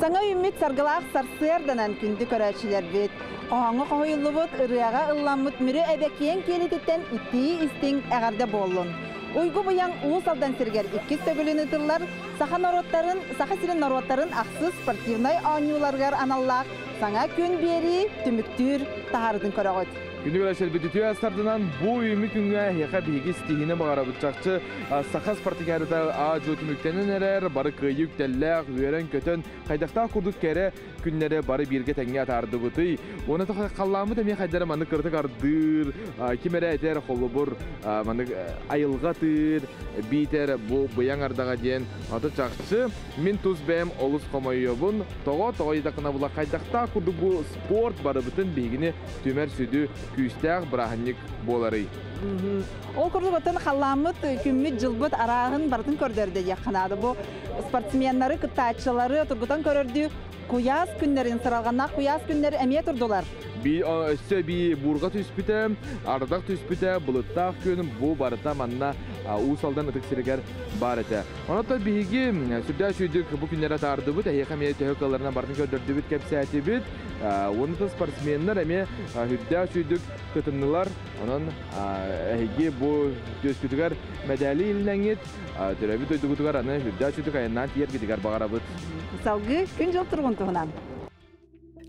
Саҥа үүммүт саргылаах сарсыарданан күндү көрөөччүлэрбит, хоһооҥҥо хоһуйуллубут, ырыаҕа ылламмыт Мүрү эбэ киэҥ киэлититтэн итии-истиҥ эҕэрдэ буоллун! Уйгу быйаҥ Уус Алдан сиригэр иккис төгүлүн ыытыллар саха норуоттарын, Саха сирин норуоттарын ахсыс спортивнай оонньууларыгар аналлаах Саҥа күн биэрии түмүктүүр таһаарытын көрөҕүт. Күнү көрөөччүлэрбит үтүө астардынан бу үүммүт күҥҥэ эһиэхэ биһиги ситиһиини баҕарабыт. Чахчы саха спартакиадата аа-дьуо түмүктэнэн эрэр, бары кыайыы үктэллээх, үөрэн-көтөн, хайдахтаах курдук кэрэ күннэри бары бииргэ тэҥҥэ атаардыбытый. Уонна халлааммыт эмиэ хайдара маннык кыратык ардыыр, ким эрэ этэр холобур маннык айылҕа тыыр, биитэр бу быйаҥ ардаҕа диэн. Аты чахчы мин тус бэйэм олус хомойуобун. Тоҕо тоҕо ыйдаххына була хайдахтаах курдук бу спорт барыбытын биһигини түмэр сүдү күүстээх бырааһынньык буоларый. Ол курдук оттон халлааммыт, күммүт-дьылбыт арааһын барытын көрдөрдө диэххэ наада. Бу спортсменнары, кыттааччылары тургутан көрөрдүү куйаас күннэрин, сыралҕаннаах куйаас күннэр эмиэ турдулар. Өссө эбии буурҕа түспүтэ, ардах түспүтэ, былыттаах күн бу барыта манна Уус Алдан ытык сиригэр баар этэ. Онон биһиги сүрдээх үчүгэйдик бу күннэри атаардыбыт, эһиэхэ эмиэ төһө кыалларынан барытын көрдөрдүбүт, кэпсээтибит. Уонна спортсменнар эмиэ сүрдээх үчүгэйдик кытыннылар. Онон эһиги бу түөскүтүгэр мэдээли илинэҥҥит, төрөөбүт дойдугутугар аны үрдээх үчүгдүк айаннаан тиийэргитигэр баҕарабыт. Салгыы күн-дьыл туругун туһунан.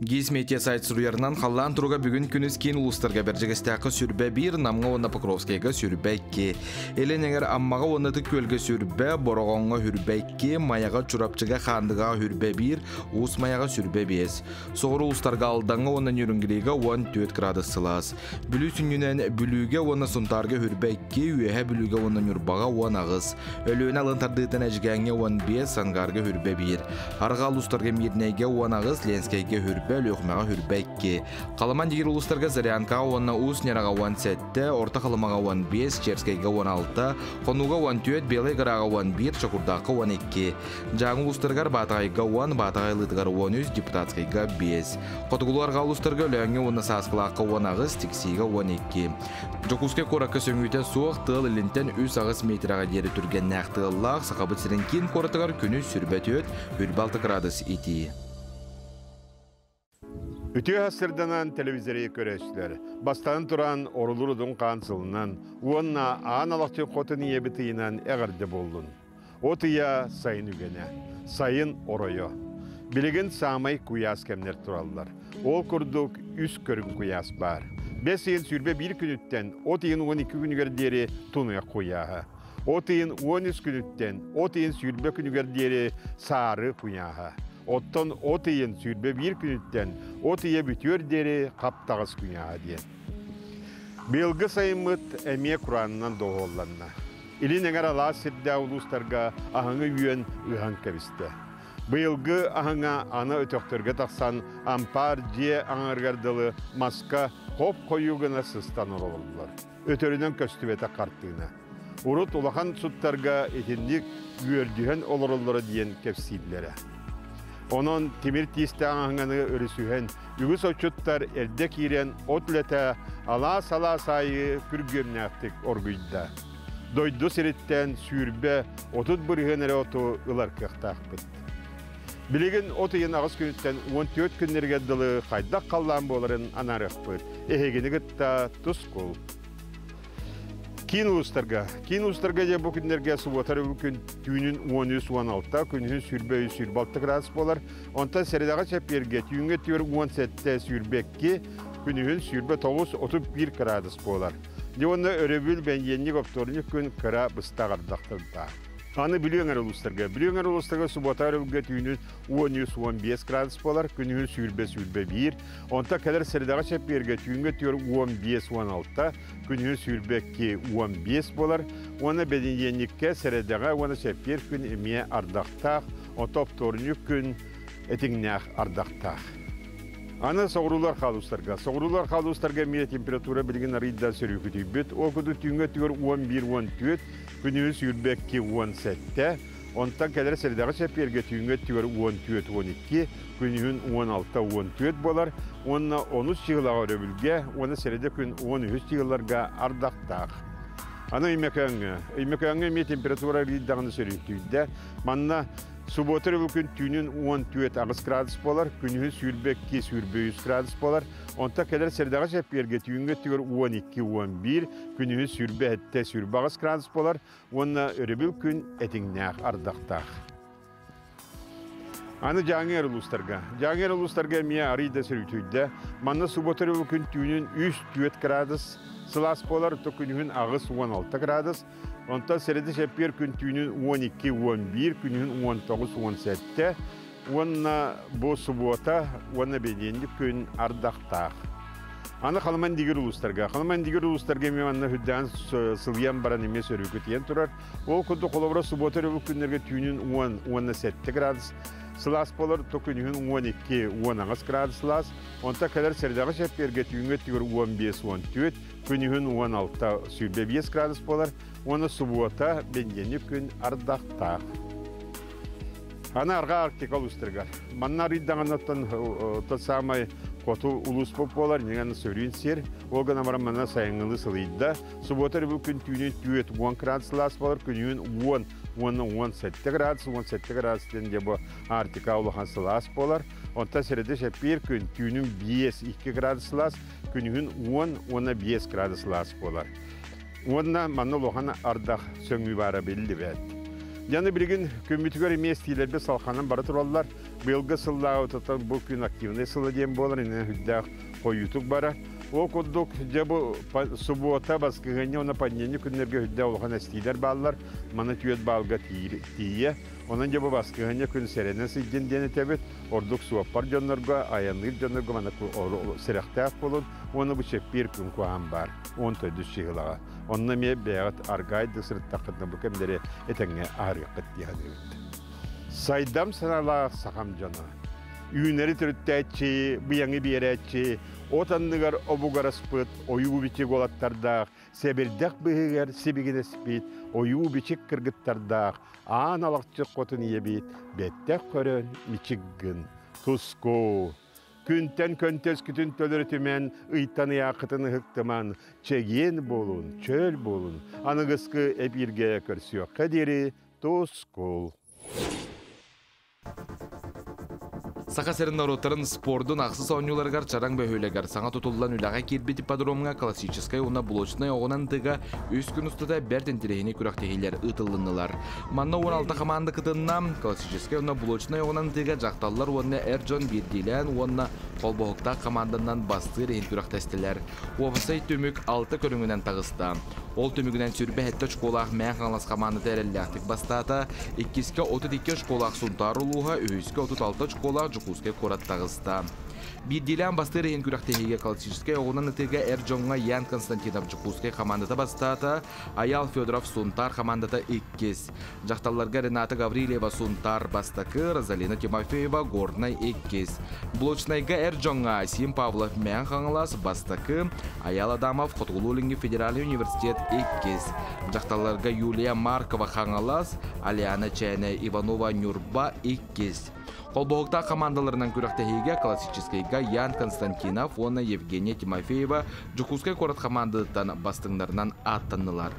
ГИС Медиа сайт суруйарынан халлаан туруга бүгүн күнүс киин улуустарга Бэрдьигэстээххэ сүрбэ биир, Намҥа уонна Покровскайга сүрбэ икки, Илин эҥэр Аммаҕа уонна Ытык Күөлгэ сүрбэ, Бороҕоҥҥо хүрбэ икки, Майаҕа, Чурапчыга, Хаандыгаҕа хүрбэ биир, Уус Майаҕа сүрбэ биэс. Соҕуруу улуустарга Алдаҥҥа уонна Нерюнгрига 14 градус сылаас. Бүлүү сүнньүнэн Бүлүүгэ уонна Сунтаарга хүрбэ икки, Үөһээ Бүлүүгэ уонна Ньурбаҕа 18, Өлүөнэ алын тардыытын Эдьигээҥҥэ 15, Сангарга хүрбэ биир. Арҕаа улуустарга Мирнэйгэ 18, Ленскэйгэ хүрбэ, Өлүөхүмэҕэ хүрбэ икки. Халыман диир улуустарга Зырянкаҕа уонна Уус Ньараҕа 17, Орто Халымаҕа 15, Черскэйгэ 16, Хонууга 14, Белай Гораҕа 11, Чокурдаахха 12. Дьааҥы улуустарыгар Баатаҕайга 10, Баатаҕай Ылыытыгар 13, Депутатскайга 5. Хотугулуу-Арҕаа улуустарга Өлөөҥҥө уонна Сааскылаахха 18, Тиксиигэ 12. Дьокуускай куоракка сөҥүүтэ суох, тыал илинтэн 3-8 метрэҕэ диэри түргэннээх тыаллаах, Сахабыт сирин киин куоратыгар күнүс сүрбэ түөрт, үрбэ алта градус итии. Үтүө сырданан телевизоры көрөөччүлэр, бастаан туран орулур удун хаан сылынан уонна аан алахчын хотун ийэбит ыйынан эҕэрдэ буоллун. От ыйа сайын үгэнэ, сайын оройо. Билигин саамай куйаас кэмнэр тураллар. Ол курдук үс көрүҥ куйаас баар. Бэс ыйын 21 күнүттэн от ыйын 12 күнүгэр диэри тунуйах куйааһа. От ыйын 13 күнүттэн от ыйын 20 күнүгэр диэри саары куйааһа. Оттон от ыйын 21 күнүттэн от ыйа бүтүөр диэри хаптаҕас куйааһа диэн. Быйылгы сайыммыт эмиэ кураанынан доҕуһуолланна. Илин эҥэр алаас сирдээх улуустарга аһыҥы үөн ыһан кэбистэ. Быйылгы аһыҥа аны өтөхтөргө тахсан ампаар дьиэ аҥарыгар дылы маска хоп-хойуу гына сыстан олороллор. Өтөрүнэн көстүбэтэх хартыына. Урут улахан суттарга итинник үөрдүһэн олороллоро диэн кэпсииллэрэ. Онон тимир тиистээх аһыҥаны өрүсүһэн, үгүс отчуттар эрдэ киирэн от үлэтэ алаас-алаас аайы күргүөмнээхтик оргуйда. Дойду сириттэн 20-30% эрэ оту ылар кыахтаахпыт. Билигин от ыйын аҕыс күнүттэн 14 күннэригэр дылы хайдах халлаан буоларын анаарыахпыт. Эһигини кытта тускул. Киин улуустарга. Киин улуустарга дьэ бу күннэргэ субуота өрөбүл күн түүнүн 13-16, күнүһүн 23-26 градус буолар. Онтон сэрэдэҕэ чэппиэргэ түүҥҥэ 47-22, күнүһүн 29-31 градус буолар. Дьэ уонна өрөбүл бэнидиэнньик оптуорунньук күн кыра быстах ардахтардаах. Аны Бүлүү эҥэр улуустарга. Бүлүү эҥэр улуустарга субуота өрөбүлгэ түүнүн 13-15 градус буолар, күнүһүн 20-21. Онтон кэлэр сэрэдэҕэ чэппиэргэ түүҥҥэ 15-16, күнүһүн 22-15 буолар. Уонна бэнидиэнньиккэ сэрэдэҕэ уонна чэппиэр күн эмиэ ардахтаах, онтон оптуорунньук күн этиҥнээх ардахтаах. Аны соҕуруулар хаалустарга. Соҕуруулар хаалустарга эмиэ температура билигин арыйда сөрүүкүтүйбүт. Ол курдук түүҥҥэ өттүгэр 11-14, күнүһүн 22-17, онтон кэлэр сэрэдэҕэ чэппиэргэ түүҥҥэ өттүгэр 14-12, күнүһүн 16-14 буолар уонна онус чыһылаҕа өрөбүлгэ уонна сэрэдэ күн 13 чыһыларга ардахтаах. Аны Өймөкөөҥҥө. Өймөкөөҥҥө эмиэ температура даҕаны сөрүүктүйдэ. Манна суббота күн түүнүн 14-8 градус буолар, күнүһүн 22-23 градус буолар. Онто кэлэр сэрдэҕэ чэппиэргэ түүҥҥэ өттүгэр 12-11, күнүһүн 27-28 градус буолар уонна өрөбүл күн этиҥнээх ардахтаах. Аны Дьааҥы улуустарга. Дьааҥы улуустарга эмиэ арый да сөрүүтүйдэ. Манна суббота күн түүнүн 3-4 градус сылаас буолар, то күнүһүн 8-16 градус. Онтон сэрэдэ чэппиэр күн түүнүн 12-11, күнүһүн 19-17. Уонна бу суббота уонна бэнидиэнньик күн ардахтаах. Аны Халыма-Индигир улуустарга. Халыма-Индигир улуустарга эмиэ манна үрдээн сылыйан баран эмиэ сөрүүкүтүйэн турар. Ол курдук холобура суббота өрөбүл күннэргэ түүнүн 10 уонна 7 градус сылаас буолар, то күнүһүн 12 18 градус сылаас. Онто кэлэр сэрдэҕэ чэппиэргэ түүҥҥэ өттүгэр 15-14, күнүһүн 16 25 градус буолар. Уонна суббота бэнидиэнньик күн ардахтаах. Аны Арҕаа Арктика улуустарыгар. Манна арыйдаҕынаттан тот самай хоту улуус буолар, ньыган сөрүүн сир. Ол гынан баран манна сайыҥҥылыы сылыйда. Суббота өрөбүл күн түүнүн түөрт 10 градус сылаас буолар, күнүһүн 10 уонна 17 градус, 17 градус диэн дьэ бу Арктика улахан сылаас буолар. Онтон сэрэдэ чэппиэр күн түүнүн 5-2 градус сылаас, күнүһүн 10 уонна 5 градус сылаас буолар. Уонна манна улахан ардах сөҥүү баара биллибэт. Яны билигин күммүтүгэр эмиэ эстиилэрбит салханан бара тураллар. Быйылгы сыллааҕытыттан бу күн активнай сыла диэн буолар, иннинэ үрдээх хойуутук бара. Ол курдук, дьэ бу суббота, баскыһыанньа уонна понедельник күннэргэ үрдээх улахан эстиилэр бааллар. Маны түөрт баалга тиийэ. Онон дьэ бу баскыһыанньа күн сэрэнэн сылдьын диэн этэбит. Ордук суоппар дьоннорго, айанныыр дьоннорго маны сэрэхтээх буолун. Уонна бу чэппиэр күн куһаҕан баар. 14 чыһылаҕа. Онно эмиэ бэйэҕит аргаайдык сырыттаххытына бу кэмнэри этэҥҥэ аһарыаххыт дии саныыбыт. Сайдам санаалаах сахам дьоно. Үүнэри төрүттээччи, быйаҥы биэрээччи, от анныгар обугараспыт ойуу-бичик уолаттардаах, сэбирдэх быһыгар сибигинэспит ойуу-бичик кыргыттардаах аан алахчык хотун ийэбит бэттэх көрөн мичик гын. Туску! Күнтэн көнтөскүтүн төлөрүтүмэн, ыйтан ыйааххытын ыһыктыман, чэгиэн буолун, чөл буолун, аныгыскы эпииргэ көрсүөххэ диэри тускул! Саха сирин норуоттарын спордун ахсыс оонньууларыгар Чараҥ бөһүөлэгэр саҥа тутуллан үлэҕэ киирбит ипподромҥа классическай уонна блочнай оҕунан тыга үс күн устата бэрт интэриэһинэй күрэхтэһиилэр ыытыллыннылар. Манна 16 хамаанда кытынна. Классическай уонна блочнай оҕунан тыга дьахталлар уонна эр дьон биирдиилээн уонна холбоһуктаах хамаанданан бастыыр иһин күрэхтэстилэр. Уопсай түмүк алта көрүҥүнэн таҕыста. Ол түмүгүнэн 27 очколаах Мэҥэ Хаҥалас хамаандата эрэллээхтик бастаата. Иккискэ 32 очколаах Сунтаар улууһа, үһүскэ 36 очколаах Дьокуускай куорат таҕыста. Биирдиилээн бастыыр иһин күрэхтэһиигэ классическай оҕунан ытыыга эр дьоҥҥо Ян Константинов Дьокуускай хамаандата бастаата, Айаал Федоров Сунтаар хамаандата иккис. Дьахталларга Рената Гаврильева Сунтаар бастакы, Розалина Тимофеева Горнай иккис. Блочнайга эр дьоҥҥо Асим Павлов Мэҥэ Хаҥалас бастакы, Айаал Адамов Хотугулуу-Илиҥҥи федеральнай университет иккис. Дьахталларга Юлия Маркова Хаҥалас, Алиана Чээнэ Иванова Ньурба иккис. Холбоһуктаах хамаандаларынан күрэхтэһиигэ классическайга Ян Константинов уонна Евгения Тимофеева Дьокуускай куорат хамаандатыттан бастыҥнарынан ааттаннылар.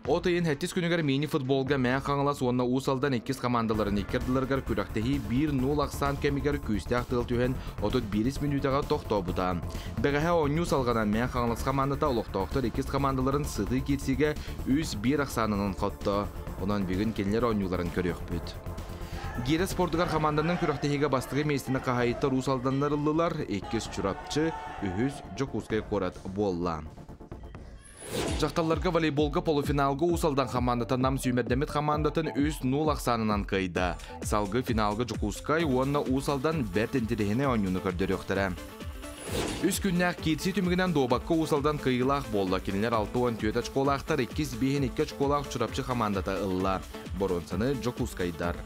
От ыйын сэттис күнүгэр мини-футболга Мэҥэ Хаҥалас уонна Уус Алдан иккис хамаандаларын икки ардыларыгар күрэхтэһии 1-0 ахсаан кэмигэр күүстээх тыал түһэн 31 мүнүүтэҕэ тохтообута. Бэҕэһээ оонньуу салҕанан Мэҥэ Хаҥалас хамаандата олохтоохтор иккис хамаандаларын сытыы киирсиигэ 3-1 ахсаанынан хотто. Онон бүгүн кинилэр оонньууларын көрүөхпүт. Гиирэ спордугар хамаанданан күрэхтэһиигэ бастакы миэстэни хаһаайыттар Уус Алданнар ыллылар, иккис Чурапчы, үһүс Дьокуускай куорат буолла. Дьахталларга волейболга полуфиналга Уус Алдан хамаандата Нам сүүмэрдэммит хамаандатын 3-0 ахсаанынан кыайда. Салгыы финалга Дьокуускай уонна Уус Алдан бэрт интэриэһинэй оонньууну көрдөрүөхтэрэ. Үс күннээх киирсии түмүгүнэн дуобакка Уус Алдан кыайыылаах буолла. Кинилэр 64 очколаахтар, иккис биэһин икки очколаах Чурапчы хамаандата ылла. Боруонсаны дьокуускайдар.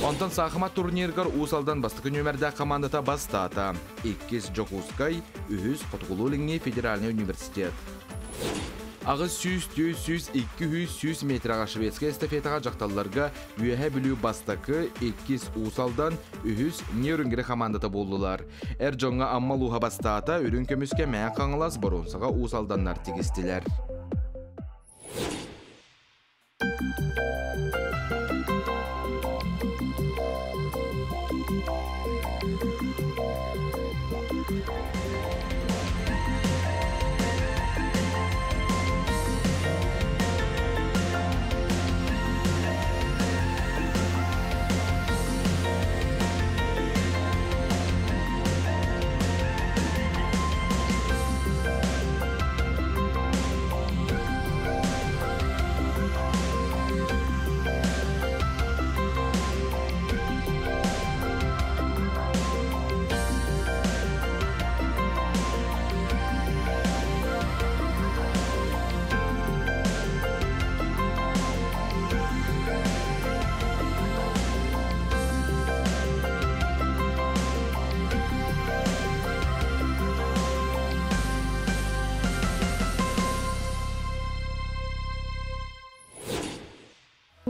Онтон саахымат турнирыгар Уус Алдан бастакы нүөмэрдээх хамаандата бастаата. Иккис Дьокуускай, үһүс Хотугулуу-Илиҥҥи федеральнай университет. 800, 400, 200, 100 метраҕа шведскэй эстафетаҕа дьахталларга Үөһээ Бүлүү бастакы, иккис Уус Алдан, үһүс Нерюнгри хамаандата буоллулар. Эр дьоҥҥо Амма улууһа бастаата, үрүҥ көмүскэ Мэҥэ Хаҥалас, боруонсаҕа Уус Алданнар тигистилэр.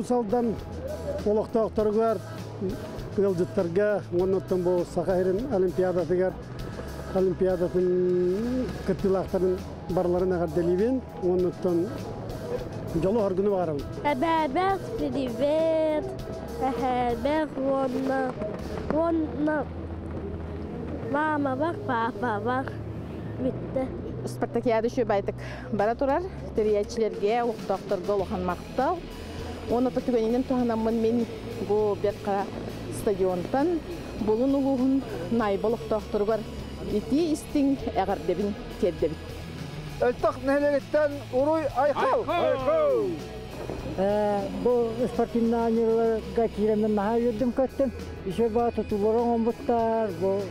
Уус Алдан олохтоохторугар, ыалдьыттарга уонна бу Саха сирин Олимпиадатыгар Олимпиадатын кыттыылаахтарын барыларын эҕэрдэлиибин уонна дьолу хоргуну баҕарабын. Эбээбэх привет, эһээбэх уонна уонна мамабах, папабах бүттэ. Спартакиада үчүгэйдик бара турар. Тэрийээччилэргэ, олохтоохторго улахан махтал. Уонна түгэнинэн туһанаммын мин бу Бэрт Хара стадионтан Булун улууһун Найба олохтоохторугар итии истиҥ эҕэрдэбин тиэрдэбин. Өлтөх нэһилиэгиттэн уруй айхал! Бу спортивный оонньууларга киирэммин наһаа үөрдүм көттүм. Еще ба тутулары оҥорбуттар, бу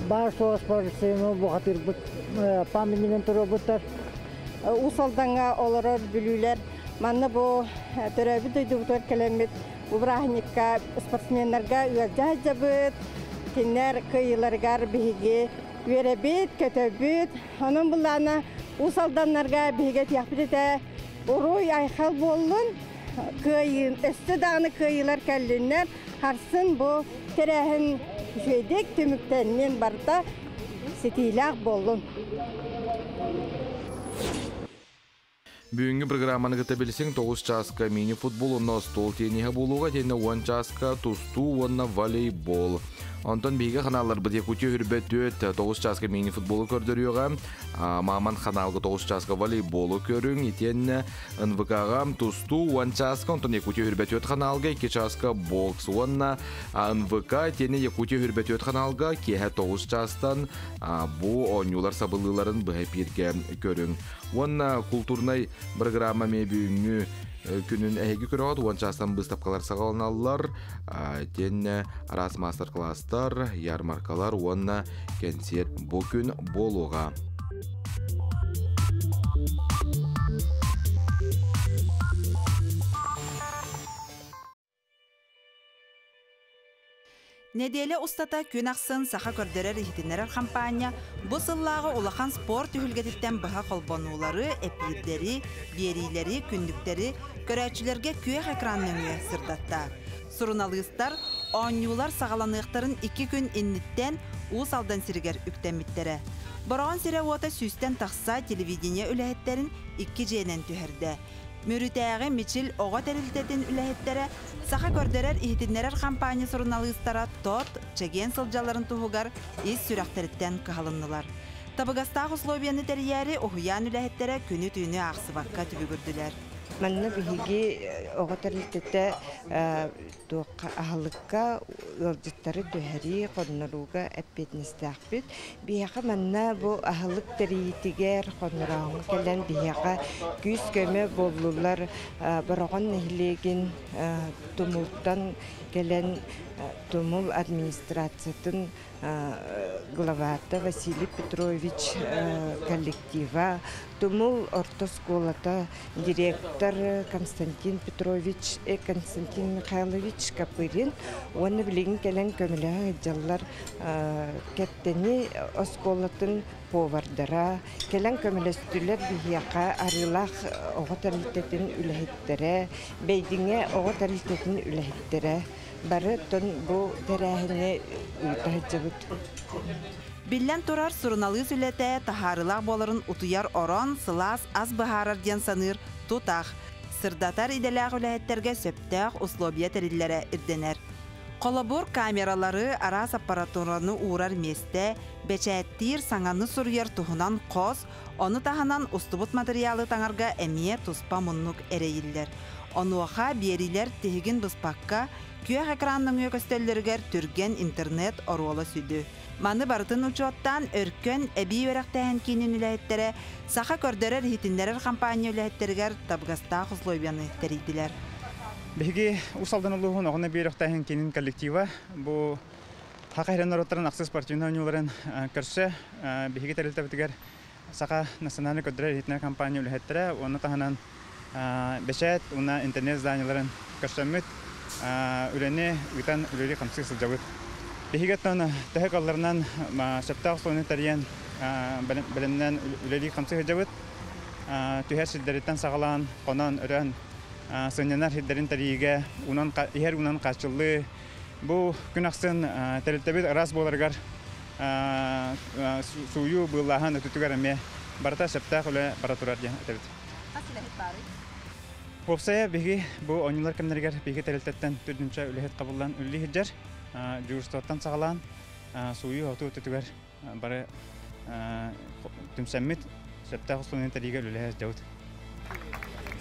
баар суох спортсмены бухатырбыт памятнигын туруорбуттар. Уус Алдаҥҥа олорор бүлүүлэр манна бу төрөөбүт дойдубутугар кэлэммит бу бырааһынньыкка спортсменнарга ыалдьа сылдьабыт. Кинилэр кыайыыларыгар биһиги үөрэбит, көтөбүт. Онон буллаана Уус Алданнарга биһиги этиэхпит этэ уруй айхал буоллун, кыайыы өссө даҕаны кыайыылар кэллиннэр, харсын бу тэрээһин үчүгэйдик түмүктэннин барыта ситиилээх буоллун. Бүгүҥҥү программаны кытта билсиҥ 9 чааска мини-футбол уонна остуол тенниһэ буолуоҕа итиэннэ 10 чааска тустуу уонна волейбол. Онтон биһиги ханаалларбыт Якутия үрбэ 4 9 чааска мини-футболу көрдөрүөҕэ. Маман ханаалга 9 чааска волейболу көрүҥ итиэннэ НВК-ҕа тустуу 10 чааска, онтон Якутия үрбэ 4 ханаалга 2 чааска бокс уонна НВК итиэннэ Якутия үрбэ 4 ханаалга киэһэ 9 чаастан бу оонньуулар сабыллыыларын быһа эпииргэ көрүҥ. Уонна култуурнай программа эмиэ бүгүҥҥү күнүн эһиги көрөҕүт уон чаастан быыстапкалар саҕаланаллар итиэннэ араас маастар-класстар, ярмаркалар уонна кэнсиэр бу күн буолуоҕа. Нэдиэлэ устата күн ахсын саха көрдөрөр-иһитиннэрэр хампаанньа бу сыллааҕы улахан спорт түһүлгэтиттэн быһа холбонуулары, эпиирдэри, биэриилэри, күннүктэри көрөөччүлэргэ күөх экран нөҥүө сырдатта. Суруналыыстар оонньуулар саҕаланыахтарын икки күн инниттэн Уус Алдан сиригэр үктэммиттэрэ. Бороҕон сирэ-уота сүүстэн тахса телевидение үлэһиттэрин икки дьиэнэн түһэрдэ. Мүрүтээҕи Мичил оҕо тэрилтэтин үлэһиттэрэ Саха көрдөрөр-иһитиннэрэр хампаанньа суруналыыстара тот, чэгиэн сылдьалларын туһугар ис сүрэхтэриттэн кыһалыннылар. Табыгастаах условияны тэрийээри уһуйаан үлэһиттэрэ күнү-түүнү аахсыбакка түбүгүрдүлэр. Манна биһиги оҕо тэрилтэтэ туохха аһылыкка ыалдьыттары түһэрии, хоннорууга эппиэтинэстээхпит. Биһиэхэ манна бу аһылык тэрийиитигэр хоннорооҥҥо кэлэн биһиэхэ күүс-көмө буоллулар Бороҕон нэһилиэгин Тумултан кэлэн Тумул администрациятын главата Василий Петрович коллектива, Тумул орто оскуолата директор Константин Петрович, Константин Михайлович Копырин уонна билигин кэлэн көмөлөһө сылдьаллар Кэптэни оскуолатын повардара кэлэн көмөлөстүлэр биһиэхэ Арыылаах оҕо тэрилтэтин үлэһиттэрэ, Бэйдиҥэ оҕо тэрилтэтин үлэһиттэрэ бары оттон бу тэрээһини ыыта сылдьабыт. Биллэн турар, суруналыыс үлэтэ таһаарыылаах буоларын утуйар орон, сылаас ас быһаарар диэн саныыр тутах. сырдатар идэлээх үлэһиттэргэ сөптөөх условия тэриллэрэ ирдэнэр. Холобур, камералары, араас аппаратураны уурар миэстэ, бэчээттиир, саҥаны суруйар туһунан хос, ону таһынан устубут матырыйаалы таҥарга эмиэ туспа муннук эрэйиллэр. Онуоха биэриилэр тиһигин быспакка, күөх экран нөҥүө көстөллөрүгэр түргэн интернет оруола сүдү. Маны барытын учуоттаан Өркөн эбии үөрэхтээһин киинин үлэһиттэрэ Саха көрдөрөр-иһитиннэрэр хампаанньа үлэһиттэригэр табыгастаах условияны тэрийдилэр. Биһиги Уус Алдан улууһун оҕону эбии үөрэхтээһин киинин коллектива бу Саха сирин норуоттарын ахсыс спортивнай оонньууларын көрсө биһиги тэрилтэбитигэр Саха национальнай көрдөрөр-иһитиннэрэр компания үлэһиттэрэ уонна таһынан бэчээт уонна интернет изданиеларын көрсөммүт үлэни ыытан үлэлии-хамсыы сылдьабыт. Биһиги оттон төһө кыалларынан сөптөөх условияны тэрийэн бэлэмнээн үлэлии-хамсыы сылдьабыт. Түһэр сирдэриттэн саҕалаан, хонон, өрөөн сынньанар сирдэрин тэрийиигэ уунан, иһэр уунан хааччыллыы. Бу күн ахсын тэрилтэбит ыраас буоларыгар сууйуу, быыллааһын өттүгэр эмиэ барыта сөптөөх үлэ бара турар диэн этэбит. Хас үлэһит баарый? Уопсайа биһиги бу оонньуулар кэмнэригэр биһиги тэрилтэттэн түрдүнчэ үлэһит хабыллан үлэлии сылдьар. Дьуурустуоттан саҕалаан сууйуу-хотуу өттүгэр бары түмсэммит сөптөөх условияны тэрийиигэ үлэлэһэ сылдьабыт.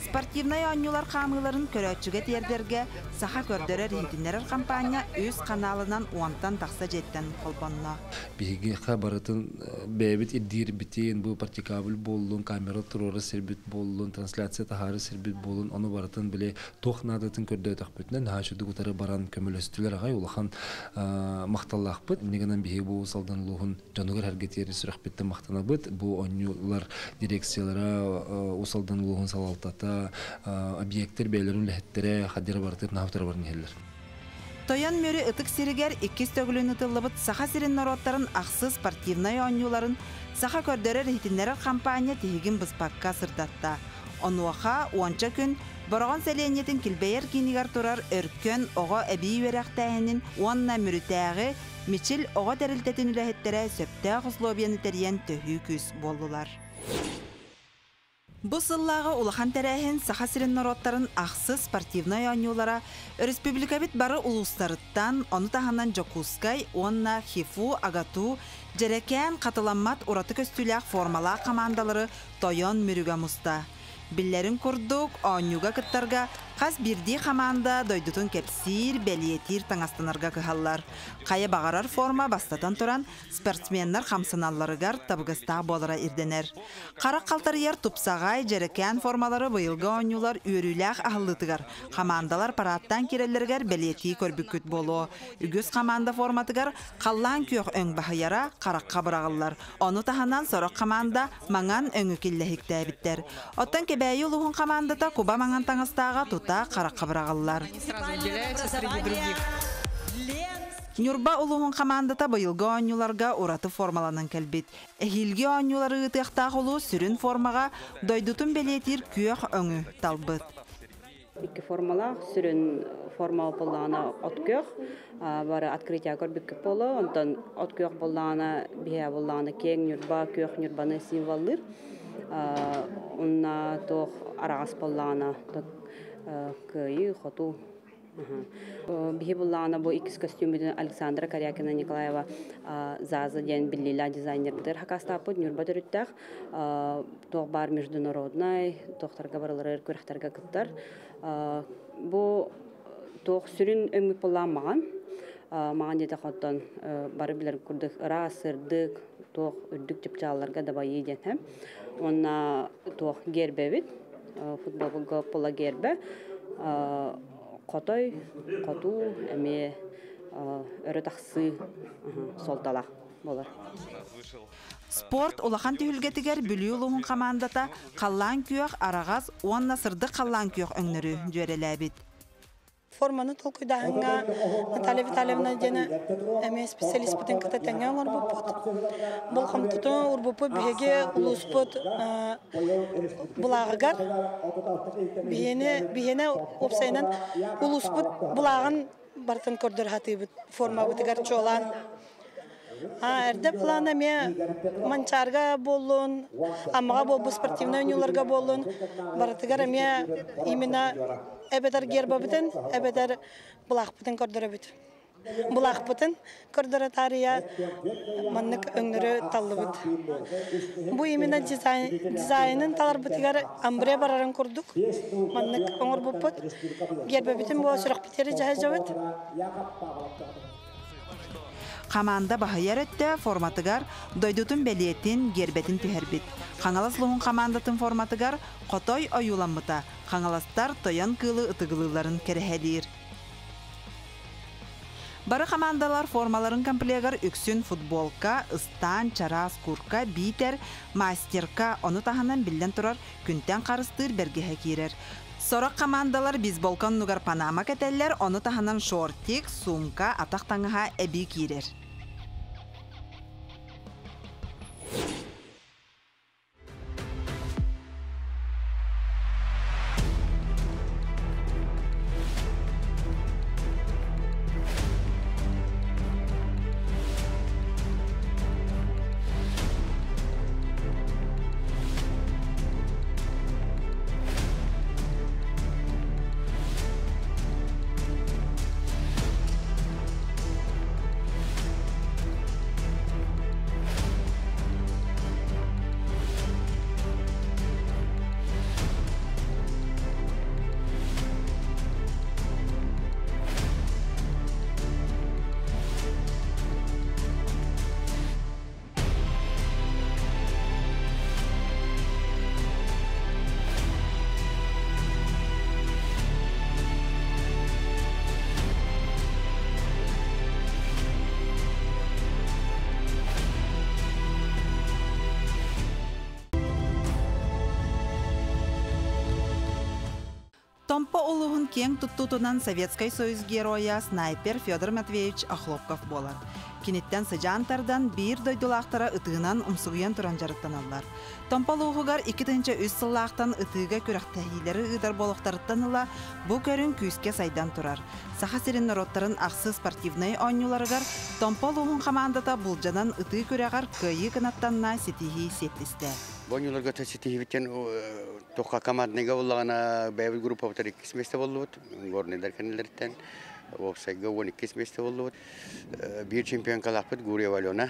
Спортивнай оонньуулар хаамыыларын көрөөччүгэ тиэрдэргэ Саха көрдөрөр-иһитиннэрэр хампаанньа үс ханаалынан уонтан тахса дьиэттэн холбонно. Биһигиэхэ барытын бэйэбит ирдиирбитин, бу практикабель буоллун, камера туруора сирбит буоллун, трансляция таһаары сирбит буоллун, ону барытын били туох наадатын көрдөөтөхпүтүнэ наһаа үчүгдүк утары баран көмөлөстүлэр аҕай улахан махталлаахпыт. Инньэ гынан биһиги бу Уус Алдан улууһун дьонугар эргитиэри сүрэхпиттэн махтанабыт. Бу оонньуулар дирекциялара, Уус Алдан улууһун салалтата, объектэр бэйэлэрин үлэһиттэрэ, хаддера барытыт наһаа утары баран иһэллэр. Тойон Мүрү ытык сиригэр иккис төгүлүн ытыллыбыт Саха сирин норуоттарын ахсыс спортивнай оонньууларын Саха көрдөрөр-иһитиннэрэр хампаанньа тиһигин быспакка сырдатта. Онуоха уонча күн Бороҕон сэлиэнньэтин килбэйэр киинигэр турар Өркөн оҕо эбии үөрэхтээһинин уонна Мүрүтээҕи Мичил оҕо тэрилтэтин үлэһиттэрэ сөптөөх условияны тэрийэн төһүү күүс буоллулар. Бу сыллааҕы улахан тэрээһин Саха сирин норуоттарын ахсыс спортивнай оонньуулара өрөспүүбүлүкэбит бары улуустарыттан, ону таһынан Дьокуускай уонна ХИФУ, АГАТУ дьэрэкээн, хатыламмат ураты көстүүлээх формалаах хамаандалары Тойон Мүрүгэ муста. Биллэрин курдук, оонньууга кыттарга хас биирдии хамаанда дойдутун кэпсиир, бэлиэтиир таҥастанарга кыһаллар. Хайа баҕарар форма бастатан туран спортсменнар хамсаналларыгар табыгастаах буолара ирдэнэр. Харах халтарыйар тупсаҕай, дьэрэкээн формалары быйылгы оонньуулар үөрүүлээх аһыллыытыгар хамаандалар параадтаан киирэллэригэр бэлиэтии көрбүккүт буолуо. Үгүс хамаанда форматыгар халлаан күөх өҥ баһыйара харахха быраҕыллар. Ону таһынан сорох хамаанда маҥан өҥү киллэһиктээбиттэр. Оттон Кэбээйи улууһун хамаандата куба маҥан таҥастааҕа тута харахха быраҕыллар. Ньурба улууһун хамаандата быйылгы оонньууларга ураты формаланан кэлбит. Эһиилги оонньуулары ыытыахтаах улуус сүрүн формаҕа дойдутун бэлиэтиир күөх өҥү талбыт. Икки формалаах сүрүн форма буоллаҕына от күөх бары открытие көрбүккүт буолуо онтон от күөх буоллаҕына биһиэ буоллаҕына киэҥ Ньурба күөх Ньурбаны символлыыр уонна туох араҕас буоллаҕына кыайыы хотуу Биһи буллаҕына бу иккис көстүүммүтүн Александра Корякина Николаева Заза диэн биллиилээх дизайнербытыгар хакаастааппыт Ньурба төрүттээх туох баар международнай туохтарга барыларыгар күрэхтэргэ кыттар. Бу туох сүрүн өҥмүт буоллаҕа маҕан. Маҕан диэтэх оттон бары билэр курдук ыраас, сырдык, туох үрдүк чыпчаалларга дабайыы диэн. Уонна туох гербэбит футболга пола гербэ хотой, хотуу эмиэ өрө тахсыы суолталаах буолар. Спорт улахан түһүлгэтигэр Бүлүү улууһун хамаандата халлаан күөх, араҕас уонна сырдык халлаан күөх өҥнөрү дьүөрэлээбит. Форманы толкуйдааһыҥҥа Наталья Витальевна диэн эмиэ специалиспытын кытта тэҥҥэ оҥорбуппут. Болҕомтотун уурбуппут биһиги улууспут былааҕыгар. Биһиэнэ, биһиэнэ уопсайынан улууспут былааҕын барытын көрдөрө сатыыбыт формабытыгар чуолаан. Эрдэ плана ме Манчаарга буоллун, Аммаҕа буолбут спортивнай оонньууларга буоллун, барытыгар эмиэ именно эбэтэр гербабытын, эбэтэр былаахпытын көрдөрөбүт. Былаахпытын көрдөрө таарыйа маннык өҥнөрү таллыбыт. Бу именно дизайнын таларбытыгар амбре барарын курдук маннык оҥорбуппут. Гербэбитин бу сүрэхпитигэр дьаһайдьабыт. Хамаанда баһыйар өттө форматыгар дойдутун бэлиэтин, гербэтин түһэрбит. Хаҥалас улууһун хамаандатын форматыгар хотой ойууламмыта хаҥаластар тойон кыылы ытыгылыылларын кэрэһэлиир. Бары хамаандалар формаларын комплегар үксүн футболка, ыстаан, чараас курка, биитэр мастерка, ону таһынан биллэн турар күнтэн харыстыыр бэргэһэ киирэр. Сорох хамаандалар бейсболка оннугар панама кэтэллэр, ону таһынан шортик, сумка, атах таҥаһа эбии киирэр. Томпо улууһун киэҥ туттуутунан Советскай Союз геройа снайпер Федор Матвеевич Охлопков буолар. Киниттэн сыдьаан тардан биир дойдулаахтара ытыынан умсугуйан туран дьарыктаналлар. Томпо улууһугар 2003 сыллаахтан ытыыга күрэхтэһиилэри ыытар буолуохтарыттан ыла бу көрүҥ күүскэ сайдан турар. Саха сирин норуоттарын ахсыс спортивнай оонньууларыгар Томпо улууһун хамаандата булдьанан ытыы күрэҕэр кыайыы кынаттанна ситиһии сиэттистэ. Бу оонньууларга ситиһиибиттэн Туохха командныйга буллаҕына бэйэбит группабытыгар иккис миэстэ буоллубут. Горнайдар кэннилэриттэн уопсайга уон иккис миэстэ буоллубут. Биир чемпионкалаахпыт Гурьева Алена.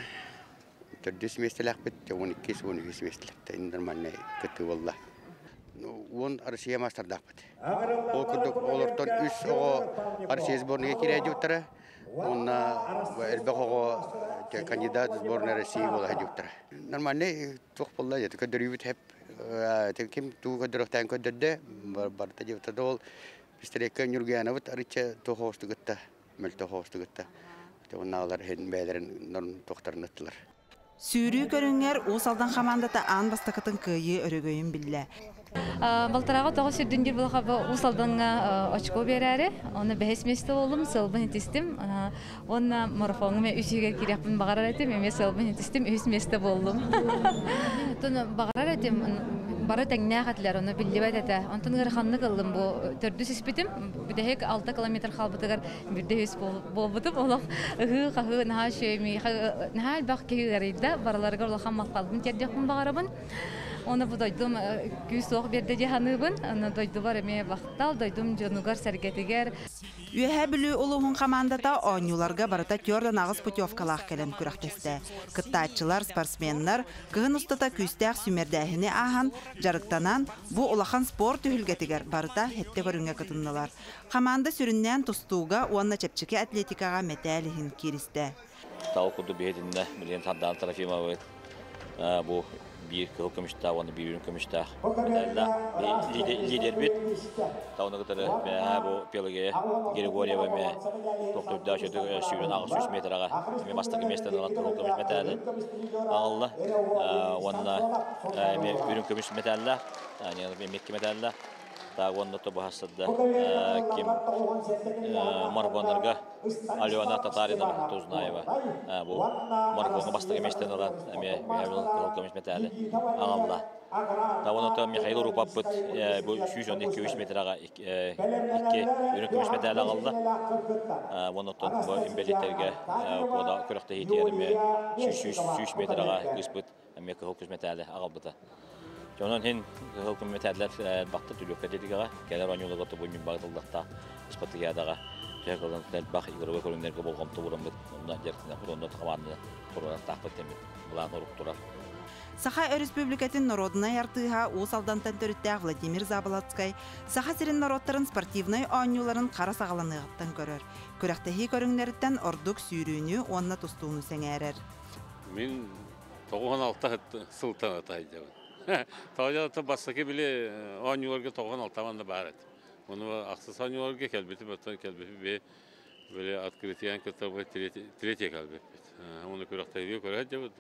Төрдүс миэстэлээхпит, уон иккис, уон үһүс миэстэлээхтэр нормальнай кыттыы буолла. Уон Россия маастардаахпыт. Ол курдук олортон үс оҕо Россия сборныйга киирээдьиуттара. Уонна элбэх оҕо кандидат сборной России буола сылдьыбыттара. Нормальный туох буолла дьэ көрдөрүүбүт хэп ким тугу көрдөрүөхтээн көрдөрдө барыта дьыбыта ол пистолетка Ньургуянабыт арычча туох оҕустугутта мөлтөх оҕустугутта уоннаалар иһин бэйэлэрин туохтарын ыттылар. Сүүрүү көрүҥэр Уус Алдан хамаандата аан бастакытын кыайыы өрөгөйүн биллэ. Балтарааҕа тоҕо сүрдүн диир буоллахха Уус Алдаҥҥа очко биэрээри, онно бэһис миэстэ буоллум, сыалбын итистим. Уонна марафоҥҥа мен үс иһигэр киириэхпин баҕарар этим, эмиэ сыалбын итистим, үһүс миэстэ буоллум. Оттон баҕарар этим, бары тэҥнээх этилэр, ону биллибэт этэ. Онтон ыараханнык ыллым бу төрдүс испитим. Бүтэһик 6 километр хаалбытыгар бирдэ үс буолбутум. Олох ыһыы-хаһыы наһаа үчүгэй, миэхэ наһаа элбэх киһи ыарыйда, барыларыгар улахан махталбын тиэрдиэхпин баҕарабын. Оны бу дойдум күүс-уох биэрдэ дии саныыбын. Аны дойдубар эмиэ махтал, дойдум дьонугар-сэргэтигэр. Үөһээ Бүлүү улууһун хамаандата оонньууларга барыта түөрт аҕыс путевкалаах кэлэн күрэхтэстэ. Кыттааччылар, спортсменнар кыһын устата күүстээх сүүмэрдээһини ааһан, дьарыктанан, бу улахан спорт түһүлгэтигэр барыта сэттэ көрүҥҥэ кытыннылар. Хамаанда сүрүннээн тустууга уонна чэпчэки атлетикаҕа мэтээл иһин кииристэ. Тау курдук биһитиннэ билигин Сардаана Трофимова бу биир кыһыл көмүстээх уонна биир үрүҥ көмүстээх медаллаах лидербит. Тауны кытары бэҕэһээ бу Пелагея Григорьева эмиэ тохтуйдаах сүүрэн аҕыс сүүс метраҕа эмиэ бастакы миэстэни ылан кыһыл көмүс мэтээли аҕалла. Уонна эмиэ үрүҥ көмүс мэтээллээх, эмиэ икки мэтээллээх. Так уонна тобуһассада ким марафоннарга Алена Татарина Тузнаева бу марафонга бастакы миэстэни ылан эмиэ кыһыл көмүс мэтээли аҕалла. Тавон Михаил Рупаппыт бу 112 метраға 2 үрүҥ көмүс мэтээли аҕалла. Онотон бу инбэлииттерге кода күрэхтэһиитигэр эмиэ 100 метраға кыыспыт эмиэ кыһыл көмүс мэтээли аҕалбыта. Онон хин кыһыл көмүс мэтээллэр бакта түлүккэ дедигэҕэ кэлэр оонньууларга тобу багытыллахта спартакиадаҕа төһө кылын элбэх игровой көрүҥнэргэ болҕомто ураммыт онно дьарыктанаппыт онно хамаанданы туруораттаахпыт темит былаан орук турар. Саха Өрөспүүбүлүкэтин норуодунай артыыһа, Уус Алдантан төрүттээх Владимир Заболоцкай Саха сирин норуоттарын спортивнай оонньууларын хара саҕаланыаҕыттан көрөр. Күрэхтэһии көрүҥнэриттэн ордук сүүрүүнү уонна тустууну сэҥээрэр. Мин 96 сылтан атайдабын. Тоҕо бастакы били оонньууларга 96 манна баар этим. Оны ахсыс оонньууларга кэлбитим, оттон кэлбитим бе били открытиян кытта третье кэлбиппит. Оны күрэхтэһиигэ көрө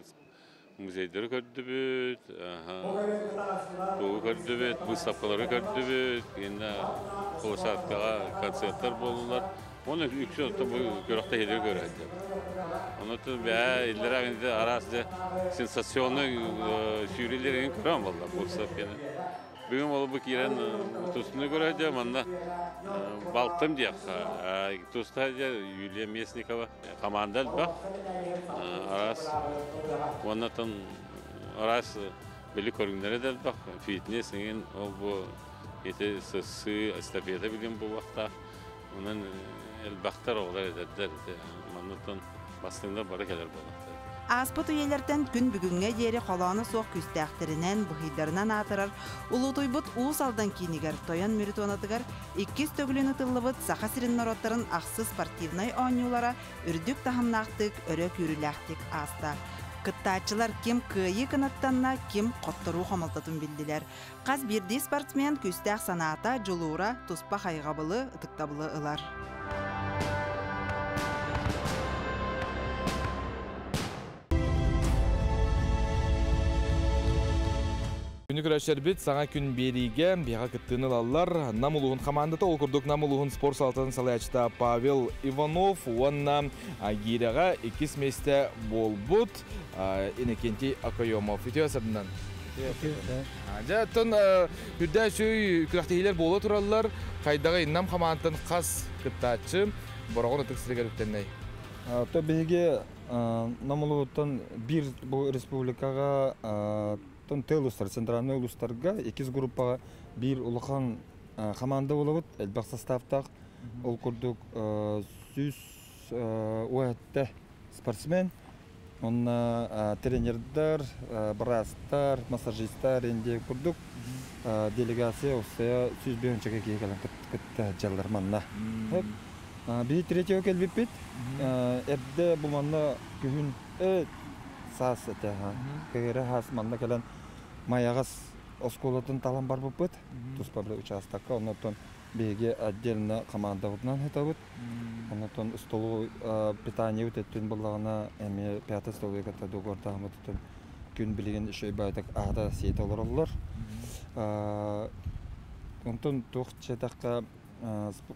музейдары көрдүбүт, тугу көрдүбүт, выставкалары көрдүбүт, инна площадкаға концерттар болдулар. Оны үксү отто бу күрэхтэһиилери көрө Оны бә иллер инде арасы сенсационный сүүрилерин көрөм болла бу выставканы. Бүгүн ол бу кирен тустуну көрө манна балтым диyak. Туста Юлия Местникова команда бак. Арас оннотон арас били көрүңнәре дә бак. Фитнес ingen ол бу ете сысы эстафета билген бу вакта. Онан элбактар оғлар эдердер. Маннотон бастыңда бары келер болуктар. Ааспыт үйелерден күн бүгүҥҥэ диэри холооно суох күүстээхтэринэн, быһыйдарынан аатырар улуутуйбут Уус Алдан киинигэр Тойон Мүрү туонатыгар иккис төгүлүн ытыллыбыт Саха сирин норуоттарын ахсыс спортивнай оонньуулара үрдүк таһымнаахтык, өрө күүрүүлээхтик ааста. Кыттааччылар ким кыайыы кынаттанна, ким хотторуу хомолтотун биллилэр. Хас биирдии спортсмен күүстээх санаата, дьулуура, туспа хайҕабылы, ытыктабылы ылар. Күнү көрөшөрбүт саҥа күн биэриигэ биһиэхэ кыттыыны ылаллар. Нам улууһун хамаандата ол курдук Нам улууһун спорт салалтатын салайааччыта Павел Иванов уонна гиирэҕэ иккис миэстэ буолбут Иннокентий Окоемов. Үтүө сырдынан. Дьэ, оттон үрдээ үчүгэй күрэхтэһиилэр буола тураллар. Хайдаҕый Нам хамаандатын хас кыттааччы Бороҕон ытык сиригэр үктэннэй? То биһиги Нам улууһуттан биир бу республикаҕа тон тыл улуустар, центральный улуустарга иккис группаҕа биир улахан команда буолабыт, элбэх составтаах. Ол курдук 117 спортсмен, онно тренердар, быраастар, массажисттар инде курдук делегация уссая 105 киһи кэлэн кытта дьаллар манна. Биһи третьего кэлбиппит. Эрдэ бу манна күһүн саас этэ. Кыгыры хаас манна кэлэн Майаҕас оскуолатын талан барбыппыт. Туспа бile участокка. Оннотон биһиги отдельно командабытынан хытабыт. Оннотон столу питание өттүн буллагына эми пятый столу кытта договордаамыт күн билигин еще байдак аада сиете олороллор. Онтон туох четакка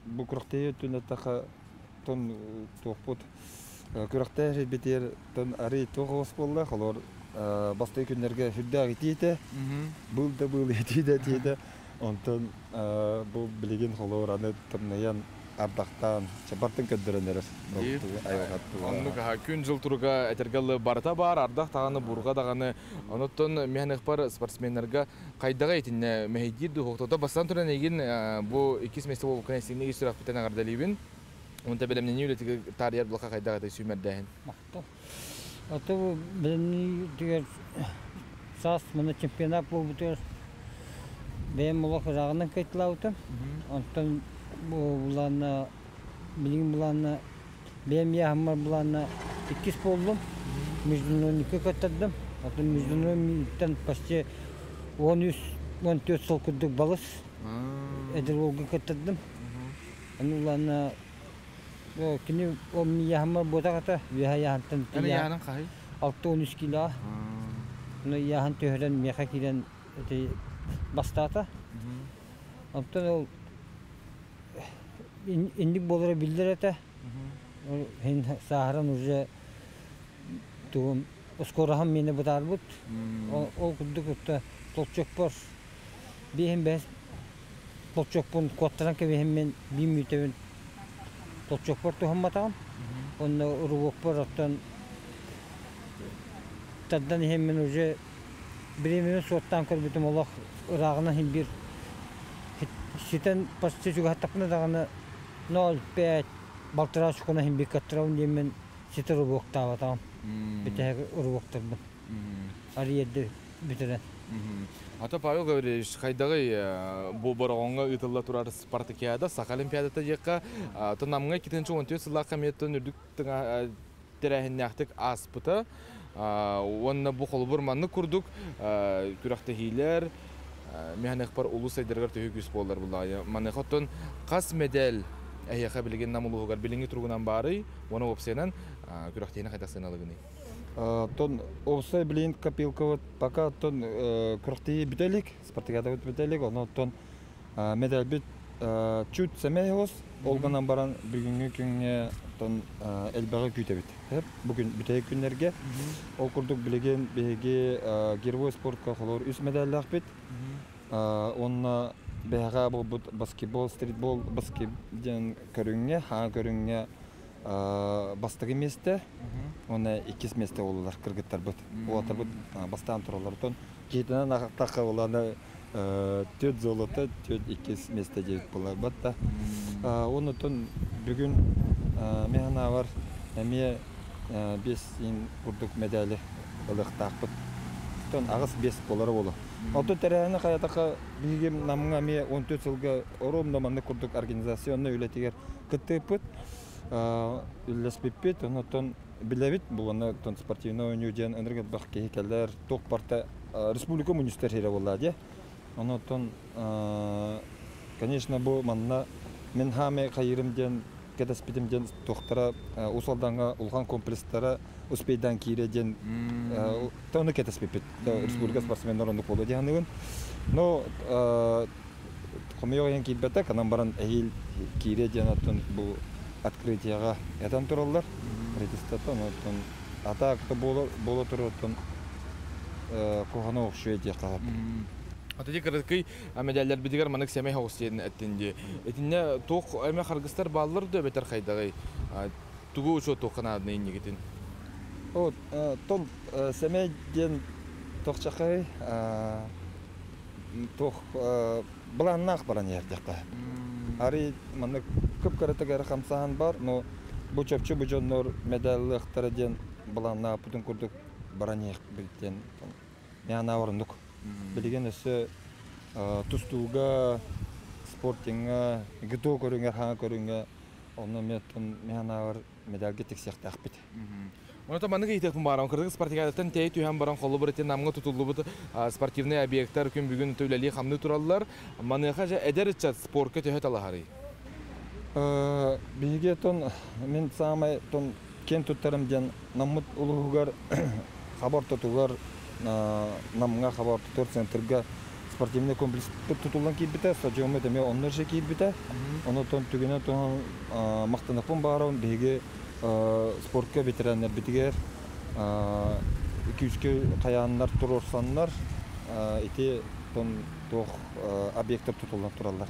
бу күрэхтэһии өттүн эттэхэ тон туохпут күрэхтэһэр битиэр тон арый туох оҕус буолла холор бастакы күннэргэ сүрдээх итиитэ был да был итиитэ итиитэ онтон бу билигин холоор аны тымныйан ардахтаан бартын көрдөрөн эрэр Оннук күн жыл туруга этергелы барыта бар, ардах тағаны, бурга даҕаны. Онуттан механикпар спортсменнерга кайдага итинне мехейдир духоктото бастан туран эгин бу иккис месте болуп кенесине сүрәк битен агардалибин. Онта белемнени үлетиге тарияр булака кайдага да сүймердәһин. Мактал. Аты бу белемни дигәр саас мына чемпионат болбутур. Бэйэм улах ырааҕынан кыттылаабытым. Онтон бу булаанна билигин булаанна бэйэм яһаммар булаанна иккис болдум. Международникка көттөрдүм. Оттон международниктан почти 13-14 сыл курдук балыс. Эдэр уолга көттөрдүм. Аны улаанна кини ол яһаммар буотаката үөһэ яһантан Аны яһанын хаһый? 6-13 кило. Аны яһан төһөрөн меха киирэн бастаата. Онтон ол инник буолара биллэр этэ. Хин сааһыран уже тугум скороһым миэнэ бытаарбыт. Ол курдук utta толчокпор биэһин бэһис толчокпун куоттаран кэбиһэммин биир мүнүүтэбин толчокпор туһамматаҕым. Онно рывокпор оттон тардан иһэммин уже бириэмэбин суоттаан көрбүтүм олох ырааҕынан иһин биир ситэн почти чугаһаттахпына даҕаны 0,5 балтараа секунда иһин биир каттарабын диэммин ситэ рывоктаабатаҕым. Бүтэһик рывоктарбын. Арыйарды бүтэрэн. Ата Павел Гаврильевич, хайдаҕый бу Бороҕоҥҥо ыытылла турар спартакиада, Саха Олимпиадата диэххэ, Намҥа 2014 сыллаахха эмиэ үрдүк тэрээһиннээхтик ааспыта. Уонна бу холобур маннык курдук күрэхтэһиилэр механикпар улус сайдарыгар төһүү күүс буоллар буллаҕа. Маныаха оттон хас медаль эһиэхэ билигин Нам улууһугар билиҥҥи туругунан баарый уонна уопсайынан күрэхтэһиини хайдах сыаналыгыный? Оттон уопсай билигин копилкабыт пока оттон күрэхтэһии бүтэ илик, спартакиадабыт бүтэ илик, онон оттон медальбит чуть сэмэй оҕус, ол гынан баран бүгүҥҥү күҥҥэ оттон элбэҕи күүтэбит. Бүгүн бүтэһик күннэргэ. Ол курдук билигин биһиги гировой спортка холобур үс медаллаахпыт. Уонна бэһэҕэ буолбут баскетбол, стритбол баскет диэн көрүҥҥэ, хаҥа көрүҥҥэ бастакы миэстэ уонна иккис миэстэ буоллулар кыргыттарбыт. Уолаттарбыт бастаан тураллар. Оттон киһитинэн аахтахха буоллаҕына түөрт золото, түөрт иккис миэстэ диэбит буолар да. Оннуттан бүгүн мин санаабар эмиэ биэс курдук мэдээли ылыахтаахпыт. Оттон аҕыс биэс буолара буолуо. Оттон тэрээһини хайатахха биһиги Намҥа эмиэ 14 сылга ровно маннык курдук организационнай үлэтигэр кыттыыппыт, үллэспиппит. Онтон билэбит бу уонна спортивный оонньуу диэн ынырык элбэх киһи кэлэр, туох барта республика мунньустар сирэ буолла дии. Онтон конечно бу манна мин хаамай хайыырым диэн кэтэспитим диэн туохтара Уус Алдаҥҥа улахан комплекстара успейдаан киирэ диэн ону кэтэспиппит. Республика спортсменнар оннук буолуо дии саныыбын. Но хомойуох иһин киирбэтэ, канан баран эһиил киирэ диэн оттон бу открытиеҕа этэн тураллар. Правительствоттан оттон атаакта буола туруоттан куһаҕана охсуо диэххэ сөп. Ата ди кыракый медалларбытыгар манык сэмэй соҕус диэн эттин дии. Итиннэ туох эмэ харгыстар бааллар дуо эбэтэр хайдаҕый? Тугу учуоттуохха нааданы иннигитин? Вот, тон сэмэй диэн тохчахай туох былааннаах баран иһэр диэххэ. Арый маннык кып-кыратык эрэ хамсааһын бар, но бу чопчу бу дьоннор медаллыахтара диэн былааннаабытын курдук баран иһиэхпит диэн миэхэ оруннук. Билигин өссө тустууга, спортиҥҥа, ГТО көрүҥэр, хаҥа көрүҥҥэ онно эмиэ миэхэ медальга тиксиэхтээхпит. Онон маннык ыйытыахпын баарам. Кыргыз спартакиадаттан тэйэ түһэн баран холобур ити Намҥа тутуллубут спортивнай объектар күн бүгүн үлэлии-хамныы тураллар. Маныаха дьэ эдэр ыччат спорка төһө талаһарый? Биһиги тон мин саамай тон киэн туттарым диэн Наммыт улууһугар хаба ортотугар Намҥа хаба ортотугар центрга спортивный комплекс тутуллан киирбитэ, стадиоммут эмиэ онно же киирбитэ. Онон түгэнэ туһан махтаныахпын баҕарабын биһиги спортка ветераннарбытыгар күүскэ хайааннар туруорсаннар ити туох объектар тутуллан тураллар.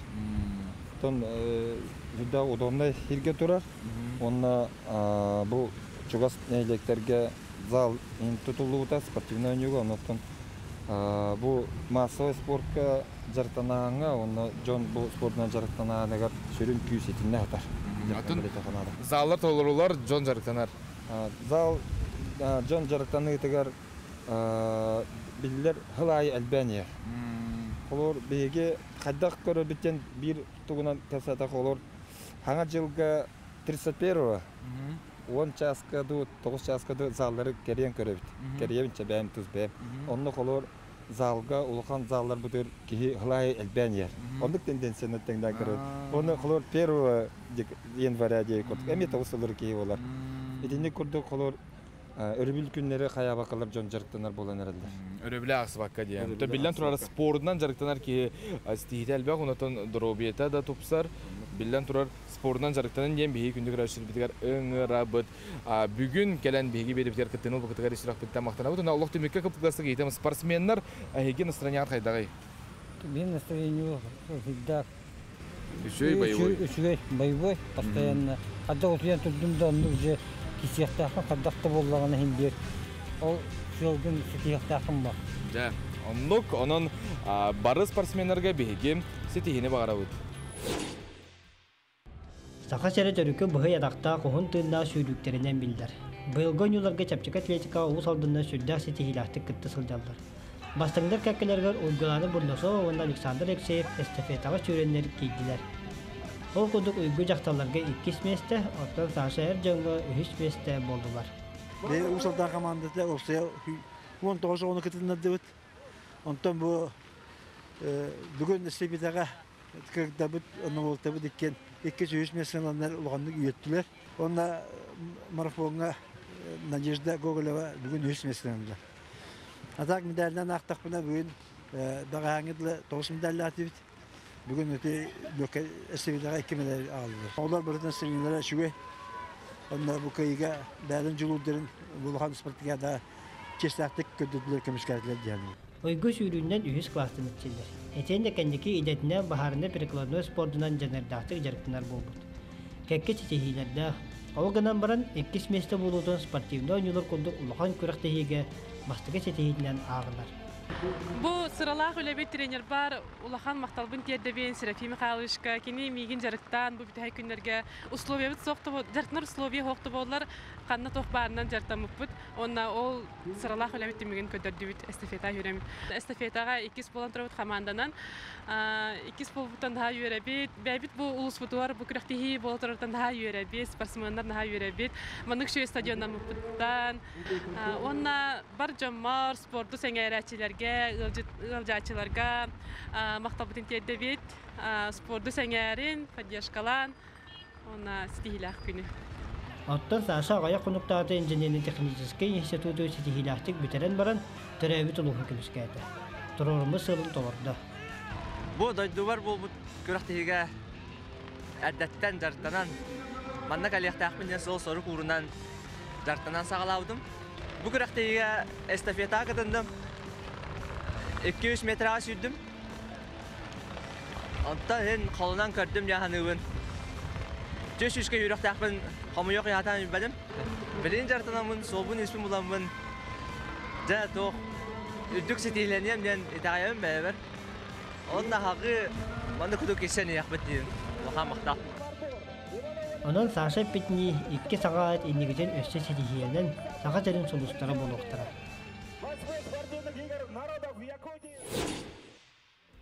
Тон сүрдээх удобнай сиргэ турар. Уонна бу чугас нэһилиэктэргэ зал тутуллубута спортивнай оонньууга оннуттан бу массовай спортка дьарыктанааҥҥа уонна дьон бу спордунан дьарыктанааныгар сүрүн күүс итиннэ сытар. Атын заллар толорулар, дьон дьарыктанар. Зал дьон дьарыктаныытыгар биллэр сыл аайы элбээн иһэр. Холобур, биһиги хайдах көрөрбүттэн биир тугунан кэпсээтэх олор хаҥа дьылга 31-го 10 чааска дуу, 9 чааска дуу заллары кэрийэн көрөбүт. Кэрийэбин чэбээн тус бэйэм. Онно холобур залга улахан заллар бутыр киһи хылаайы элбээн иһэр. Оннук тенденцияны тэҥнээн көрөбүт. Оны холобур 1 января диэки курдук эмиэ тоҕус сыллар киһи болар. Итинник курдук холобур Өрөбүл күннэри хайаабакалар дьон дьарыктанар буолан эрэллэр. Өрөбүлэ аахсыбакка диэн. Биллэн турар, спордунан дьарыктанар киһи ситиһиитэ элбэх, онтон доруобуйата да тупсар. Биллэн турар, спордунан дьарыктанан диэн биһиги күндү көрөөччүлэрбитигэр ыҥырабыт. Бүгүн кэлэн биһиги биэрибитигэр кыттыыны ылбыккытыгар ис сүрэхпиттэн махтанабыт. Уонна олох түмүккэ кып-кылгастык ыйытым, спортсменнар эһиги настроениеҕыт хайдаҕый? Мин настроение всегда Үчүгэй боевой. Үчүгэй боевой постоянно. Хайдах утуйан турдум да оннук же кисиэхтээхпин хайдах да буоллаҕына иһин биэр. Ол сыалгын ситиһиэхтээхпин ба. Дьэ, оннук. Онон бары спортсменнарга биһиги ситиһиини баҕарабыт. Саха сирэ төрүкү быһый атахтаах уһун тыыннаах сүүрүүктэринэн биллэр. Быйылгы оонньууларга чэпчэки атлетикаҕа Уус Алданнар сүрдээх ситиһиилээхтик кытта сылдьаллар. Бастыҥнар кэккэлэригэр Уйгулаана Бурнашова уонна Александр Алексеев эстафетаҕа сүүрэннэр киирдилэр. Ол курдук Уйгу дьахталларга иккис миэстэ, оттон Саша эр дьоҥҥо үһүс миэстэ буоллулар. Уус Алдан хамаандата уопсайа 19 оҕону кытыннардыбыт. Онтон бу бүгүн эстафетаҕа кырдабыт, оннолуоктабыт иккиэн иккис үһүс миэстэлэннэр улаханнык үөттүлэр. Уонна марафоҥҥа Надежда Гоголева бүгүн үһүс миэстэлэннилэр. А так медалынан аахтахпына бүгүн бэҕэһээҥҥи дылы тоҕус медаллаатыбыт. Бүгүн ити лүөккэ эстафетаҕа икки медаль аҕаллылар. Оҕолор барытын стремлара үчүгэй. Онно бу кыайыыга бэйэлэрин дьулуурдарын улахан спартакиадаҕа чиэстээхтик көрдөрдүлэр, көмүскээтилэр диэн. Уйгу сүүрүүнэн үһүс кылаастан иччилэр. Итиэннэ кэнники идэтинэн баһаарынай-прикладной спордунан дьаныардаахтык дьарыктанар буолбут. Кэккэ ситиһиилэрдээх. Ол гынан баран, иккис миэстэ буолуутун спортивнай оонньуулар курдук улахан күрэхтэһиигэ бастакы ситиһиитинэн ааҕылар. Бу сыралаах үлэбит тренербар улахан махталбын тиэрдэбин Серафим Михайловичка. Кини миигин дьарыктаан бу бүтэһик күннэргэ условиябыт суох дьарыктанар условия суох буоллар ханна туох баарынан дьарыктаммыппыт. Уонна ол сыралаах үлэбит түмүгүн көрдөрдүбүт эстафета үөрэммит. Эстафетаҕа иккис буолан турабыт хамаанданан. Иккис буолбуттан наһаа үөрэбит. Бэйэбит бу улууспутугар бу күрэхтэһии буола турарыттан наһаа үөрэбит, спортсменнар наһаа үөрэбит. Маннык үчүгэй стадионнаммыппыттан. Уонна бар дьоммор, спорду сэҥээрээччилэргэ, ыалдьааччыларга махталбытын тиэрдэбит. Спорду сэҥээрин, поддержкалаан, уонна ситиһиилээх күнү. Оттон Саша аҕыйах хонуктааҕыта инженерно-техническэй институту ситиһиилээхтик бүтэрэн баран, төрөөбүт улууһун көмүскээтэ. Туруоруммут сыалын толордо. Бу дойдубар буолбут күрэхтэһиигэ эрдэттэн дьарыктанан, манна кэлиэхтээхпин диэн сыл-сорук уурунан дьарыктанан саҕалаабытым. Бу күрэхтэһиигэ эстафетаҕа кытынным. 2-3 метраҕа сүүрдүм. Онтон иһин холунан көрдүм дии саныыбын. Түс үскэ үөрэхтээхпин хомуйуох ыйаатаан билбэтим. Билигин дьарыктанаммын, суолбун-ииспин буламмын, дьэ туох үрдүк ситиһилэниэм диэн итэҕэйэбин бэйэбэр. Онно аһаҕыы маннык курдук киссэн иһиэхпит диэн улахан махтал. Онон Саша эппитинии, икки саҕа аат инникитин өссө ситиһиилэнэн, Саха сирин сулустара буолуохтара.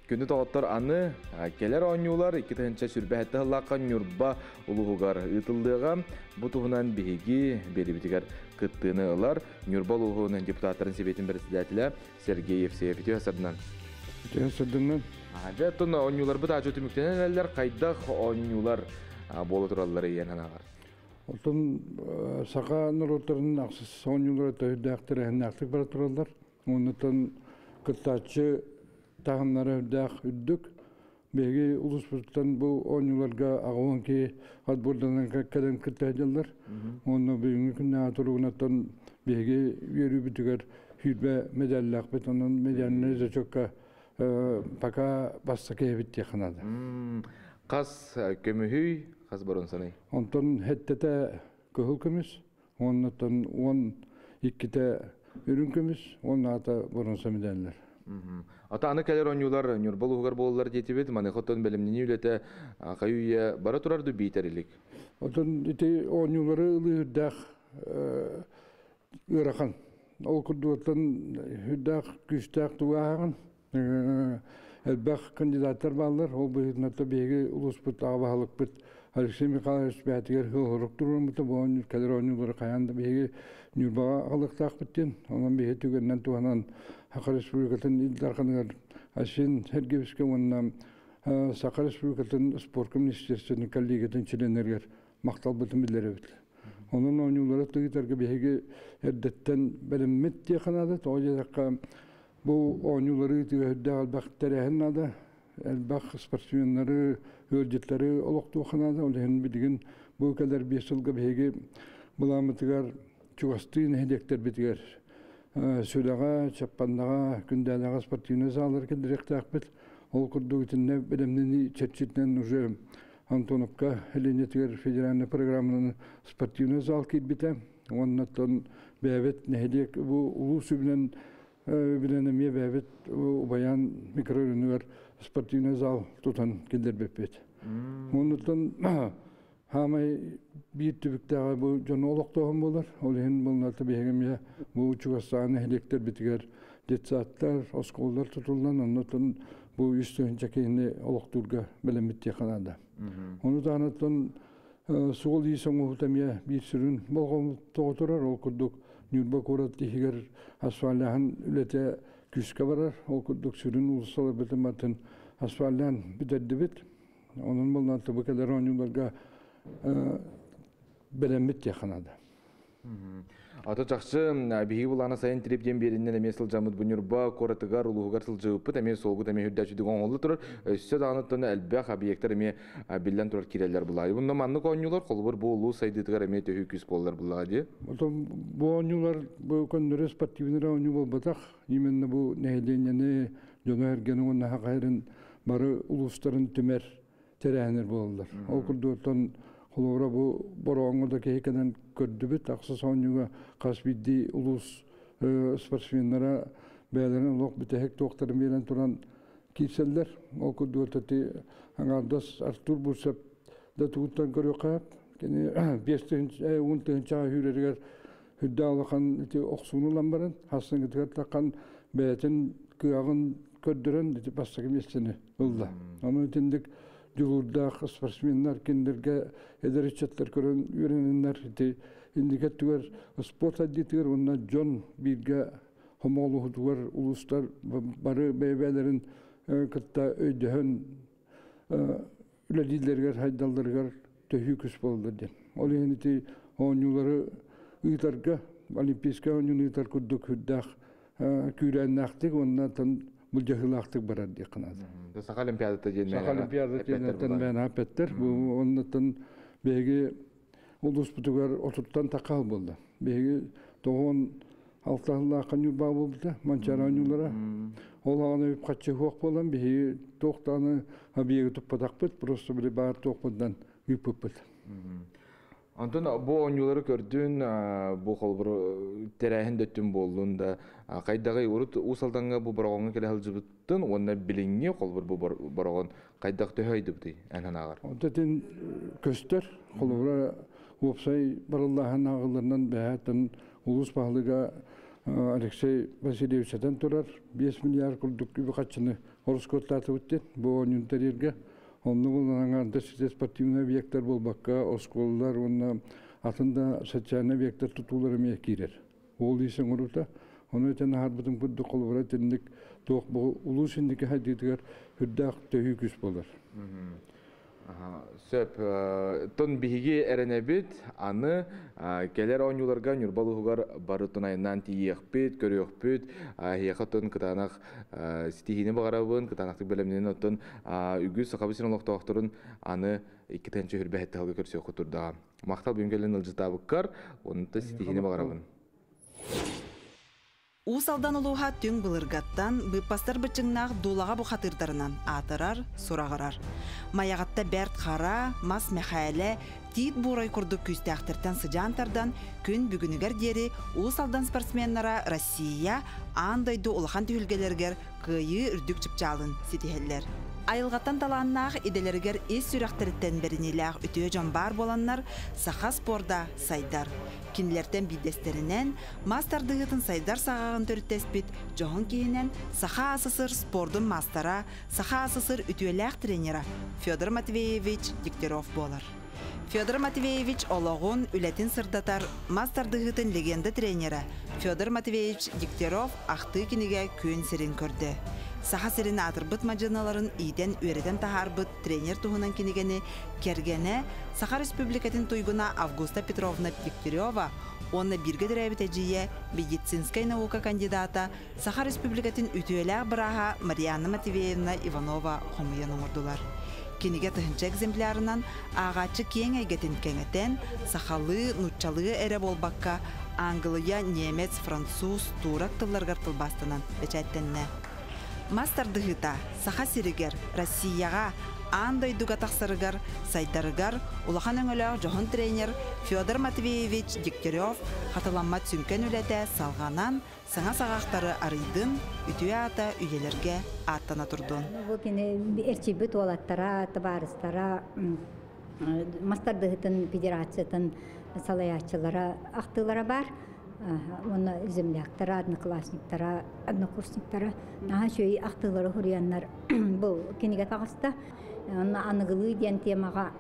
Күндү доҕоттор, аны кэлэр оонньуулар 2027 сыллаахха Ньурба улууһугар ыытыллыаҕа. Бу туһунан биһиги биэрибитигэр кыттыыны ылар Ньурба улууһун депутаттарын сэбиэтин председателэ Сергей Евсеев. Үтүө сырдынан. Үтүө сырдынан. Дьэ, оттон оонньууларбыт аачу түмүктэнэн эрэллэр. Хайдах оонньуулар буола тураллар ийэн ханаҕар? Оттон саха норуоттарын ахсыс оонньуулара төһүрдээхтэр эһэннээхтик бара тураллар. Оннуттан кыттааччы таһымнара үрдээх үрдүк. Биһиги улууспутуттан бу оонньууларга аҕа киһи отборданан кэлэн кытта сылдьаллар. Уонна бүгүҥҥү күннээҕи туругунаттан биһиги үөрүүбүтүгэр сүүрбэ медаллаахпыт. Онон медальнай зачетка пока бастакы эбит диэххэ наада. Хас көмүһүй, хас боруонсаный? Онтон хэттэтэ кыһыл көмүс, уоннаттан уон иккитэ үрүҥ көмүс, уонна аата боруонса медаллар. Ата аны кэлэр оонньуулар Ньурба улууһугар буолаллар диэтибит. Маныаха оттон бэлэмнэнии үлэтэ хайы-үйэ бара турар дуу биитэр илик? Оттон ити оонньуулары ылыы үрдээх ыарахан. Ол курдук оттон үрдээх күүстээх тугааһаҕын элбэх кандидаттар бааллар. Ол быһыытынан биһиги улууспут аҕа баһылыкпыт Алексей Михайлович бэйэтигэр сыл-сорук туруорбута. Бу оонньуур кэлэр оонньуулары хайаан да биһиги Ньурбаҕа аҕалыахтаахпыт диэн. Онон биһиги түгэнинэн туһанан Саха Республикатын Ил Дарханыгар Айсен Сергеевичкэ уонна Саха Республикатын спорка министерствотын коллегиятын чилиэннэригэр махталбытын биллэрэбит. Онон оонньуулары тыытарга биһиги эрдэттэн бэлэммит диэххэ наада. Тоҕо диэтэххэ, бу оонньуулары ыытыыга үрдээх элбэх тэрээһин наада. Элбэх спортсменнары, ыалдьыттары олохтуохха наада. Ол иһин билигин бу кэлэр 5 сылга биһиги былааммытыгар чугастыы нэһилиэктэрбитигэр Сүлэҕэ, Чаппандаҕа, Күндээлэҕэ спортивнай заллары киллэриэхтээхпит. Ол курдук итиннэ бэлэмнэнии чэрчитинэн уже Антоновка линиятыгар федеральнай программанан спортивнай зал киирбитэ. Уонна оттон бэйэбит нэһилиэк бу улуус үбүнэн билэн эмиэ бэйэбит Убайаан микрорайонугар спортивнай зал тутан киллэрбиппит. Оннуттан хаамай биир түбүктээҕэ бу дьону олохтооһун буолар. Ол иһин булната биһиги эмиэ бу чугастааҕы нэһилиэктэрбитигэр детсадтар, оскуолалар тутуллан, оннуттан бу 3 тыһыынча киһини олохтуурга бэлэммит диэххэ наада. Ону таһынан суол-иис оҥоһуута эмиэ биир сүрүн болҕомтоҕо турар. Ол курдук Ньурба куорат иһигэр асфальтааһын үлэтэ күүскэ барар. Ол курдук сүрүн уулуссаларбытын барытын асфальтаан бүтэрдибит. Онон буоллаҕына бу кэлэр оонньууларга бэлэммит диэххэ наада. Ато чахчы биһиги булаана сайын тирип диэн биэриннэн эмиэ сылдьаммыт бу Ньурба куоратыгар, улууһугар сылдьыбыппыт эмиэ суолгут эмиэ үрдээччүдүк оҥоһулла турар. Өссө даҕаны оттон элбэх объектар эмиэ биллэн турар киирэллэр булаа. Бунна маннык оонньуулар холобур бу улуус сайдыытыгар эмиэ төһүү күүс буоллар булаа дии. Отон бу оонньуулар бу көннөрү спортивный оонньуу буолбатах. Именно бу нэһилиэнньэни, дьону-сэргэни уонна хахайрын бары улуустарын түмэр тэрээһиннэр буолаллар. Ол курдук оттон холобура бу Бороҕоҥҥо да киһи кэлэн көрдүбүт, ахсыс оонньууга хас биирдии улуус спортсменнара бэйэлэрин олох бүтэһик туохтарын биэрэн туран киирсэллэр. Ол курдук ити аҥаардас Артур Бурцев да тугуттан көрүөххэ, кини 5 10 тыһыынчаҕа сүүрэригэр үрдээх улахан ити охсууну ылан баран, хассыҥҥытыгар таххан бэйэтин кыаҕын көрдөрөн ити бастакы миэстэни ылла. Ону итинник дьулуурдаах спортсменнар кинилэргэ эдэр ыччаттар көрөн үөрэнэннэр ити инники өттүгэр спорт сайдыытыгар уонна дьон бииргэ хомоҕолуһутугар улуустар бары бэйэ-бэйэлэрин кытта өйдөһөн үлэлииллэригэр, сайдалларыгар төһүү күс буолаллар диэн. Ол иһин ити оонньуулары ыытарга, Олимпийскай оонньууну ыытар курдук үрдээх күүрээннээхтик уонна былдьаһыылаахтык барар диэххэ наада. Саха Олимпиадата диэн Саха Олимпиадата диэн мээнэ эппэттэр. Бу оннуттан биһиги улууспутугар отуттан тахха буолла. Биһиги 96 сыллаахха Ньурба буолбута, Манчаары оонньуулара. Ол аҕаны үп-харчы суох буолан биһиги туох даҕаны объегы туппатахпыт, просто били баар туохпутунан ыыппыппыт. Онтон бу оонньуулары көрдүн, бу холобур тэрээһин да өттүн буоллун да, хайдаҕый урут Уус Алдаҥҥа бу Бороҕоҥҥо кэлэ сылдьыбыттын уонна билиҥҥи холобур бу Бороҕон хайдах төһө өйдөбүтүй эн санааҕар? Онтон көстөр, холобура уопсай барыллааһын ааҕылларынан бэһээтин улуус баһылыга Алексей Васильевич этэн турар 5 миллиард курдук үбү-харчыны ороскуоттаатыбыт диэн бу оонньууну тэрийэргэ. Онно булан аҥаардас ситэ спортивнай объектар буолбакка, оскуолалар уонна атын да социальнай объектар тутуулар эмиэ киирэр. Ол ис оҥоруута. Ону этэн аһарбытым курдук холобура итинник туох бу улуус инники хайдыытыгар үрдээх төһүү күүс буолар. Сөп. Тон биһиги эрэнэбит, аны кэлэр оонньууларга Ньурба улууһугар бары тунайынан тиийиэхпит, көрүөхпүт. Эһиэхэ оттон кытаанах ситиһиини баҕарабын, кытаанахтык бэлэмнэнин оттон үгүс Сахабыт сирин олохтоохторун аны 2 тыһыынча сылга көрсүөххүт турдаҕа. Махтал бүгүн кэлэн ыалдьытаабыккар, онто ситиһиини баҕарабын. Уус Алдан улууһа түҥ былыргаттан быыппастар быччыҥнаах дуулаҕа бухатыырдарынан аатырар, сураҕырар. Майаҕатта Бэрт Хара, Мас Мэхээлэ, Тиит Буурай курдук күүстээхтэртэн сыдьаан тардан, күн бүгүнүгэр диэри Уус Алдан спортсменнара Россия, аан дойду улахан түһүлгэлэригэр кыайыы үрдүк чыпчаалын ситиһэллэр. Айылҕаттан талааннаах идэлэригэр ис сүрэхтэриттэн бэриниилээх үтүө дьон баар буоланнар, саха спорда сайдар. Кинилэртэн биирдэстэринэн мас тардыһыытын сайдар саҕаҕын төрүттэспит дьоһун киһинэн Саха АССР спордун маастара, Саха АССР үтүөлээх тренера Федор Матвеевич Дегтярев буолар. Федор Матвеевич олоҕун, үлэтин сырдатар мас тардыһыытын легенда тренера Федор Матвеевич Дегтярев ахтыы кинигэ күн сирин көрдө. Саха сирин аатырбыт мадьыналарын иитэн-үөрэтэн таһаарбыт тренер туһунан кинигэни кэргэнэ, Саха Республикатын туйгуна Августа Петровна Дегтярева уонна бииргэ төрөөбүт эдьиийэ, медицинскэй наука кандидата, Саха Республикатын үтүөлээх бырааһа Марианна Матвеевна Иванова хомуйан оҥордулар. Кинигэ тыһыынча экземплярынан ааҕааччы киэҥ эйгэтин кэҥэтэн, сахалыы, нууччалыы эрэ буолбакка, аангылыйа, немец, француз, турок тылларыгар тылбаастанан бэчээттэннэ. Мас тардыһыыта Саха сиригэр, Россияҕа, аан дойдуга тахсарыгар, сайдарыгар улахан өҥөлөөх дьоһун тренер Федор Матвеевич Дегтярев хатыламмат сүҥкэн үлэтэ салҕанан, саҥа саҕахтары арыйдын, үтүө аата үйэлэргэ ааттана турдун. Бу кини эрчийбит уолаттара, табаарыстара, мас тардыһыытын федерациятын салайааччылара ахтыылара баар. Уонна земляктара, одноклассниктара, однокурсниктара наһаа үчүгэй ахтыылары суруйаннар бу кинигэ таҕыста. Онно аныгылыы диэн темаҕа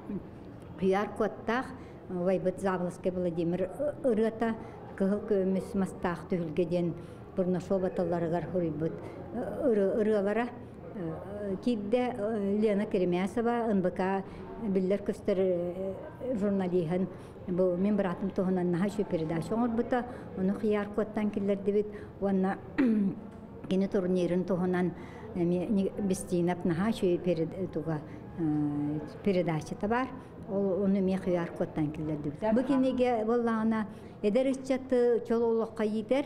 QR кодтаах убайбыт Заболоцкай Владимир ырыата Кыһыл көмүс мастаах түһүлгэ диэн Бурнашова тылларыгар суруйбут ырыалара киирдэ. Лена Керемясова НБК биллэр-көстөр журналиһын бу мин быраатым туһунан наһаа үчүгэй передача оҥорбута. Ону QR кодтан киллэрдибит уонна кини турнирын туһунан эмиэ Бестинов наһаа үчүгэй туга передачата баар. Ол ону эмиэ QR кодтан киллэрдибит. Бу кинигэ буоллаҕына эдэр ыччаты чол олоххо иитэр.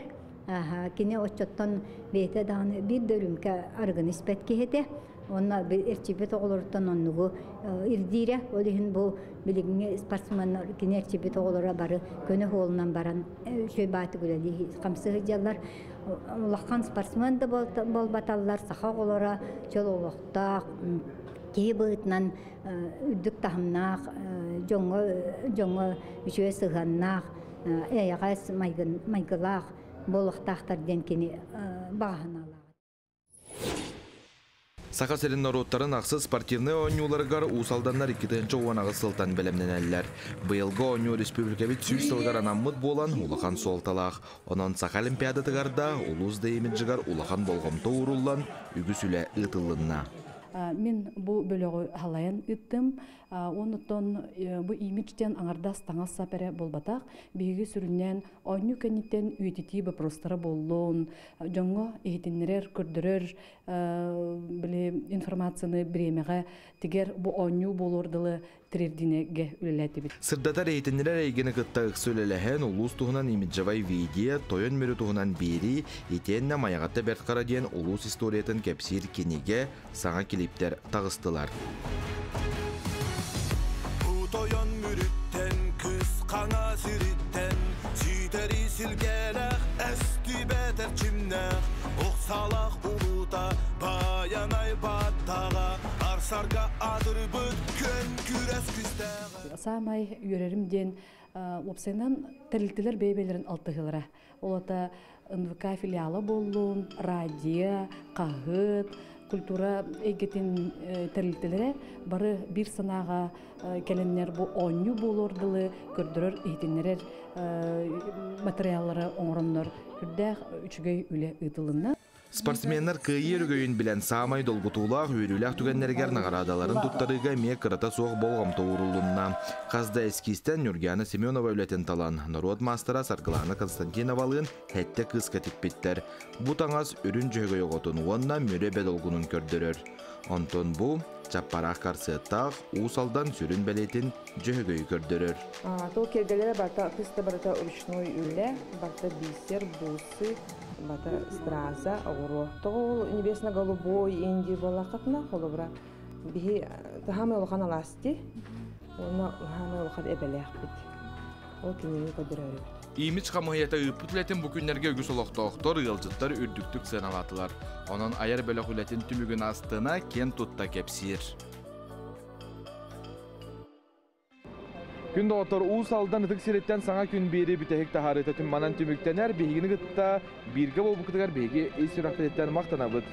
Кини оччоттон бэйэтэ даҕаны биир да үрүмкэ арыгыны испэт киһи этэ. Уонна эрчийбит оҕолоруттан оннугу ирдиирэ. Ол иһин бу билиҥҥи спортсменнар кини эрчийбит оҕолоро бары көнө суолунан баран үчүгэй баатык үлэлии хамсыы сылдьаллар. Улахан спортсмен да буолбаталлар, саха оҕолоро чөл олохтоох, киһи быһыытынан үрдүк таһымнаах, дьоҥҥо дьоҥҥо үчүгэй сыһыаннаах, эйэҕэс майгылаах буолуохтаахтар диэн кини баҕаһыналаах. Саха сирин норуоттарын ахсыс спортивнай оонньууларыгар Уус Алданнар 2018 сылтан бэлэмнэнэллэр. Быйылгы оонньуу республикабыт 100 сылыгар анаммыт буолан улахан суолталаах. Онон Саха Олимпиадатыгар да, улуус да имиджигэр улахан болҕомто ууруллан, үгүс үлэ ыытыллынна. Мин бу бөлөҕү халайан ыыттым. Оннуттан бу имиджтен аҥардас таҥас-сап эрэ буолбатах. Биһиги сүрүннээн оонньуу кэнниттэн үйэтитии боппуруостара буоллун, дьоҥҥо иһитиннэрэр, көрдөрөр били информацияны бириэмэҕэ тигэр бу оонньуу буолуор дылы тириэрдиинэгэ үлэлээтибит. Сырдатар иһитиннэрэр эйгэни кытта ыкса үлэлэһэн, улуус туһунан имиджевай видео, Тойон Мүрү туһунан биэрии, итиэннэ Майаҕатта Бэрт Хара диэн улуус историятын кэпсиир кинигэ, саҥа клиптэр таҕыстылар. Тойон Мүрүттэн, кыс хаҥа сириттэн, ситэри силгэлээх, эстибэт эрчимнээх, охсалах улуута, баянай баттаҕа, арсарга адырбыт күөн күрэс күстээҕэ. Саамай үөрэрим диэн уопсайынан тэрилтэлэр бэйэ-бэйэлэрин алтыһыылара. Ол ата НВК филиала буоллун, радио, хаһыат, культура эйгэтин тэрилтэлэрэ бары биир санааҕа кэлэннэр бу оонньуу буолуор дылы көрдөрөр, иһитиннэрэр материаллары оҥороннор сүрдээх үчүгэй үлэ ыытылынна. Спортсменнар кыайыы өрөгөйүн билэн саамай долгутуулаах, үөрүүлээх түгэннэригэр наҕараадаларын туттарыыга эмиэ кырата суох болҕомто уурулунна. Хас да эскизтэн Нюргиана Семенова үлэтин талан, норуот маастара Саргылана Константиновалыын сэттэ кыыска тикпиттэр. Бу таҥас үрүн дьөһөгөй оҕотун уонна Мүрү эбэ долгунун көрдөрөр. Онтон бу чаппараах корсеттаах Уус Алдан сүрүн бэлиэтин дьөһөгөйү көрдөрөр. Тол киэргэлэрэ барыта кыста барыта ручной үлэ, барыта бисер, бусы, барыта страза, оҕуруо. Тоҕо ол небесно-голубой Индия буоллаххытына, холобура, биһи таһаамай улахан алаасти, уонна хаамай улахан эбэлээхпит. Ол кинини көрдөрөөрүбүт. Имидж хамыһыйата ыыппыт үлэтин бу күннэргэ үгүс олохтоохтор, ыалдьыттар үрдүктүк сыаналаатылар. Онон айар бөлөх үлэтин түмүгүн астына киэн тутта кэпсиир. Күн доҕоттор, Уус Алдан ытык сириттэн саҥа күн биэри бүтэһик таһаарыыта манан түмүктэнэр. Биһигини кытта бииргэ буолбуккутугар биһиги ис сүрэхпититтэн махтанабыт.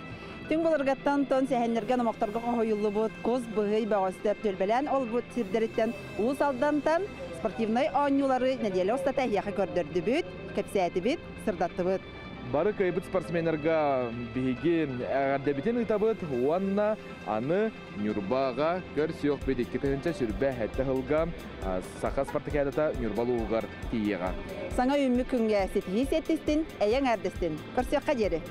Түҥ былыргаттан тон сэһэннэргэ номохторго хоһуйуллубут кус быһый бөҕөстөр түөлбэлээн олбут сирдэриттэн Уус Алдантан спортивнай оонньуулары нэдиэлэ устата эһиэхэ көрдөрдүбүт, кэпсээтибит, сырдаттыбыт. Бары кыайбыт спортсменнарга биһиги эҕэрдэбитин ыытабыт уонна аны Ньурбаҕа көрсүөхпүт 2027 сылга Саха спартакиадата Ньурба улууһугар тиийиэҕэ. Саҥа үүммүт күҥҥэ ситиһии сиэттистин, эйэҥ эрдэстин. Көрсүөххэ диэри.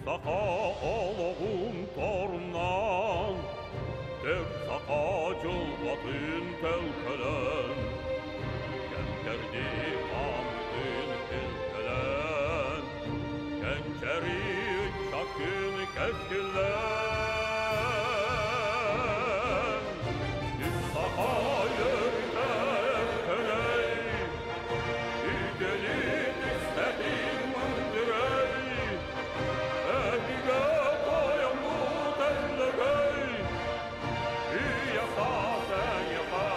Саха олоҕун торунан, Төр саха дьылҕатын төлкөлөн, Кэм-кэрди хаамытын илгэлэн, Кэнчэри ыччаккын кэскиллэн. Үс саха үөрдэр көлөй, Үгэли түстэтин мындырай, Өбүгэ тойоммут өллөгөй, Үйэ саас эйиэхэ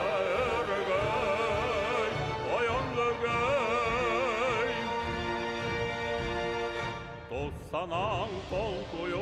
өрөгөй, Тойон лөгөй. Тус санааҥ толкуйуҥ.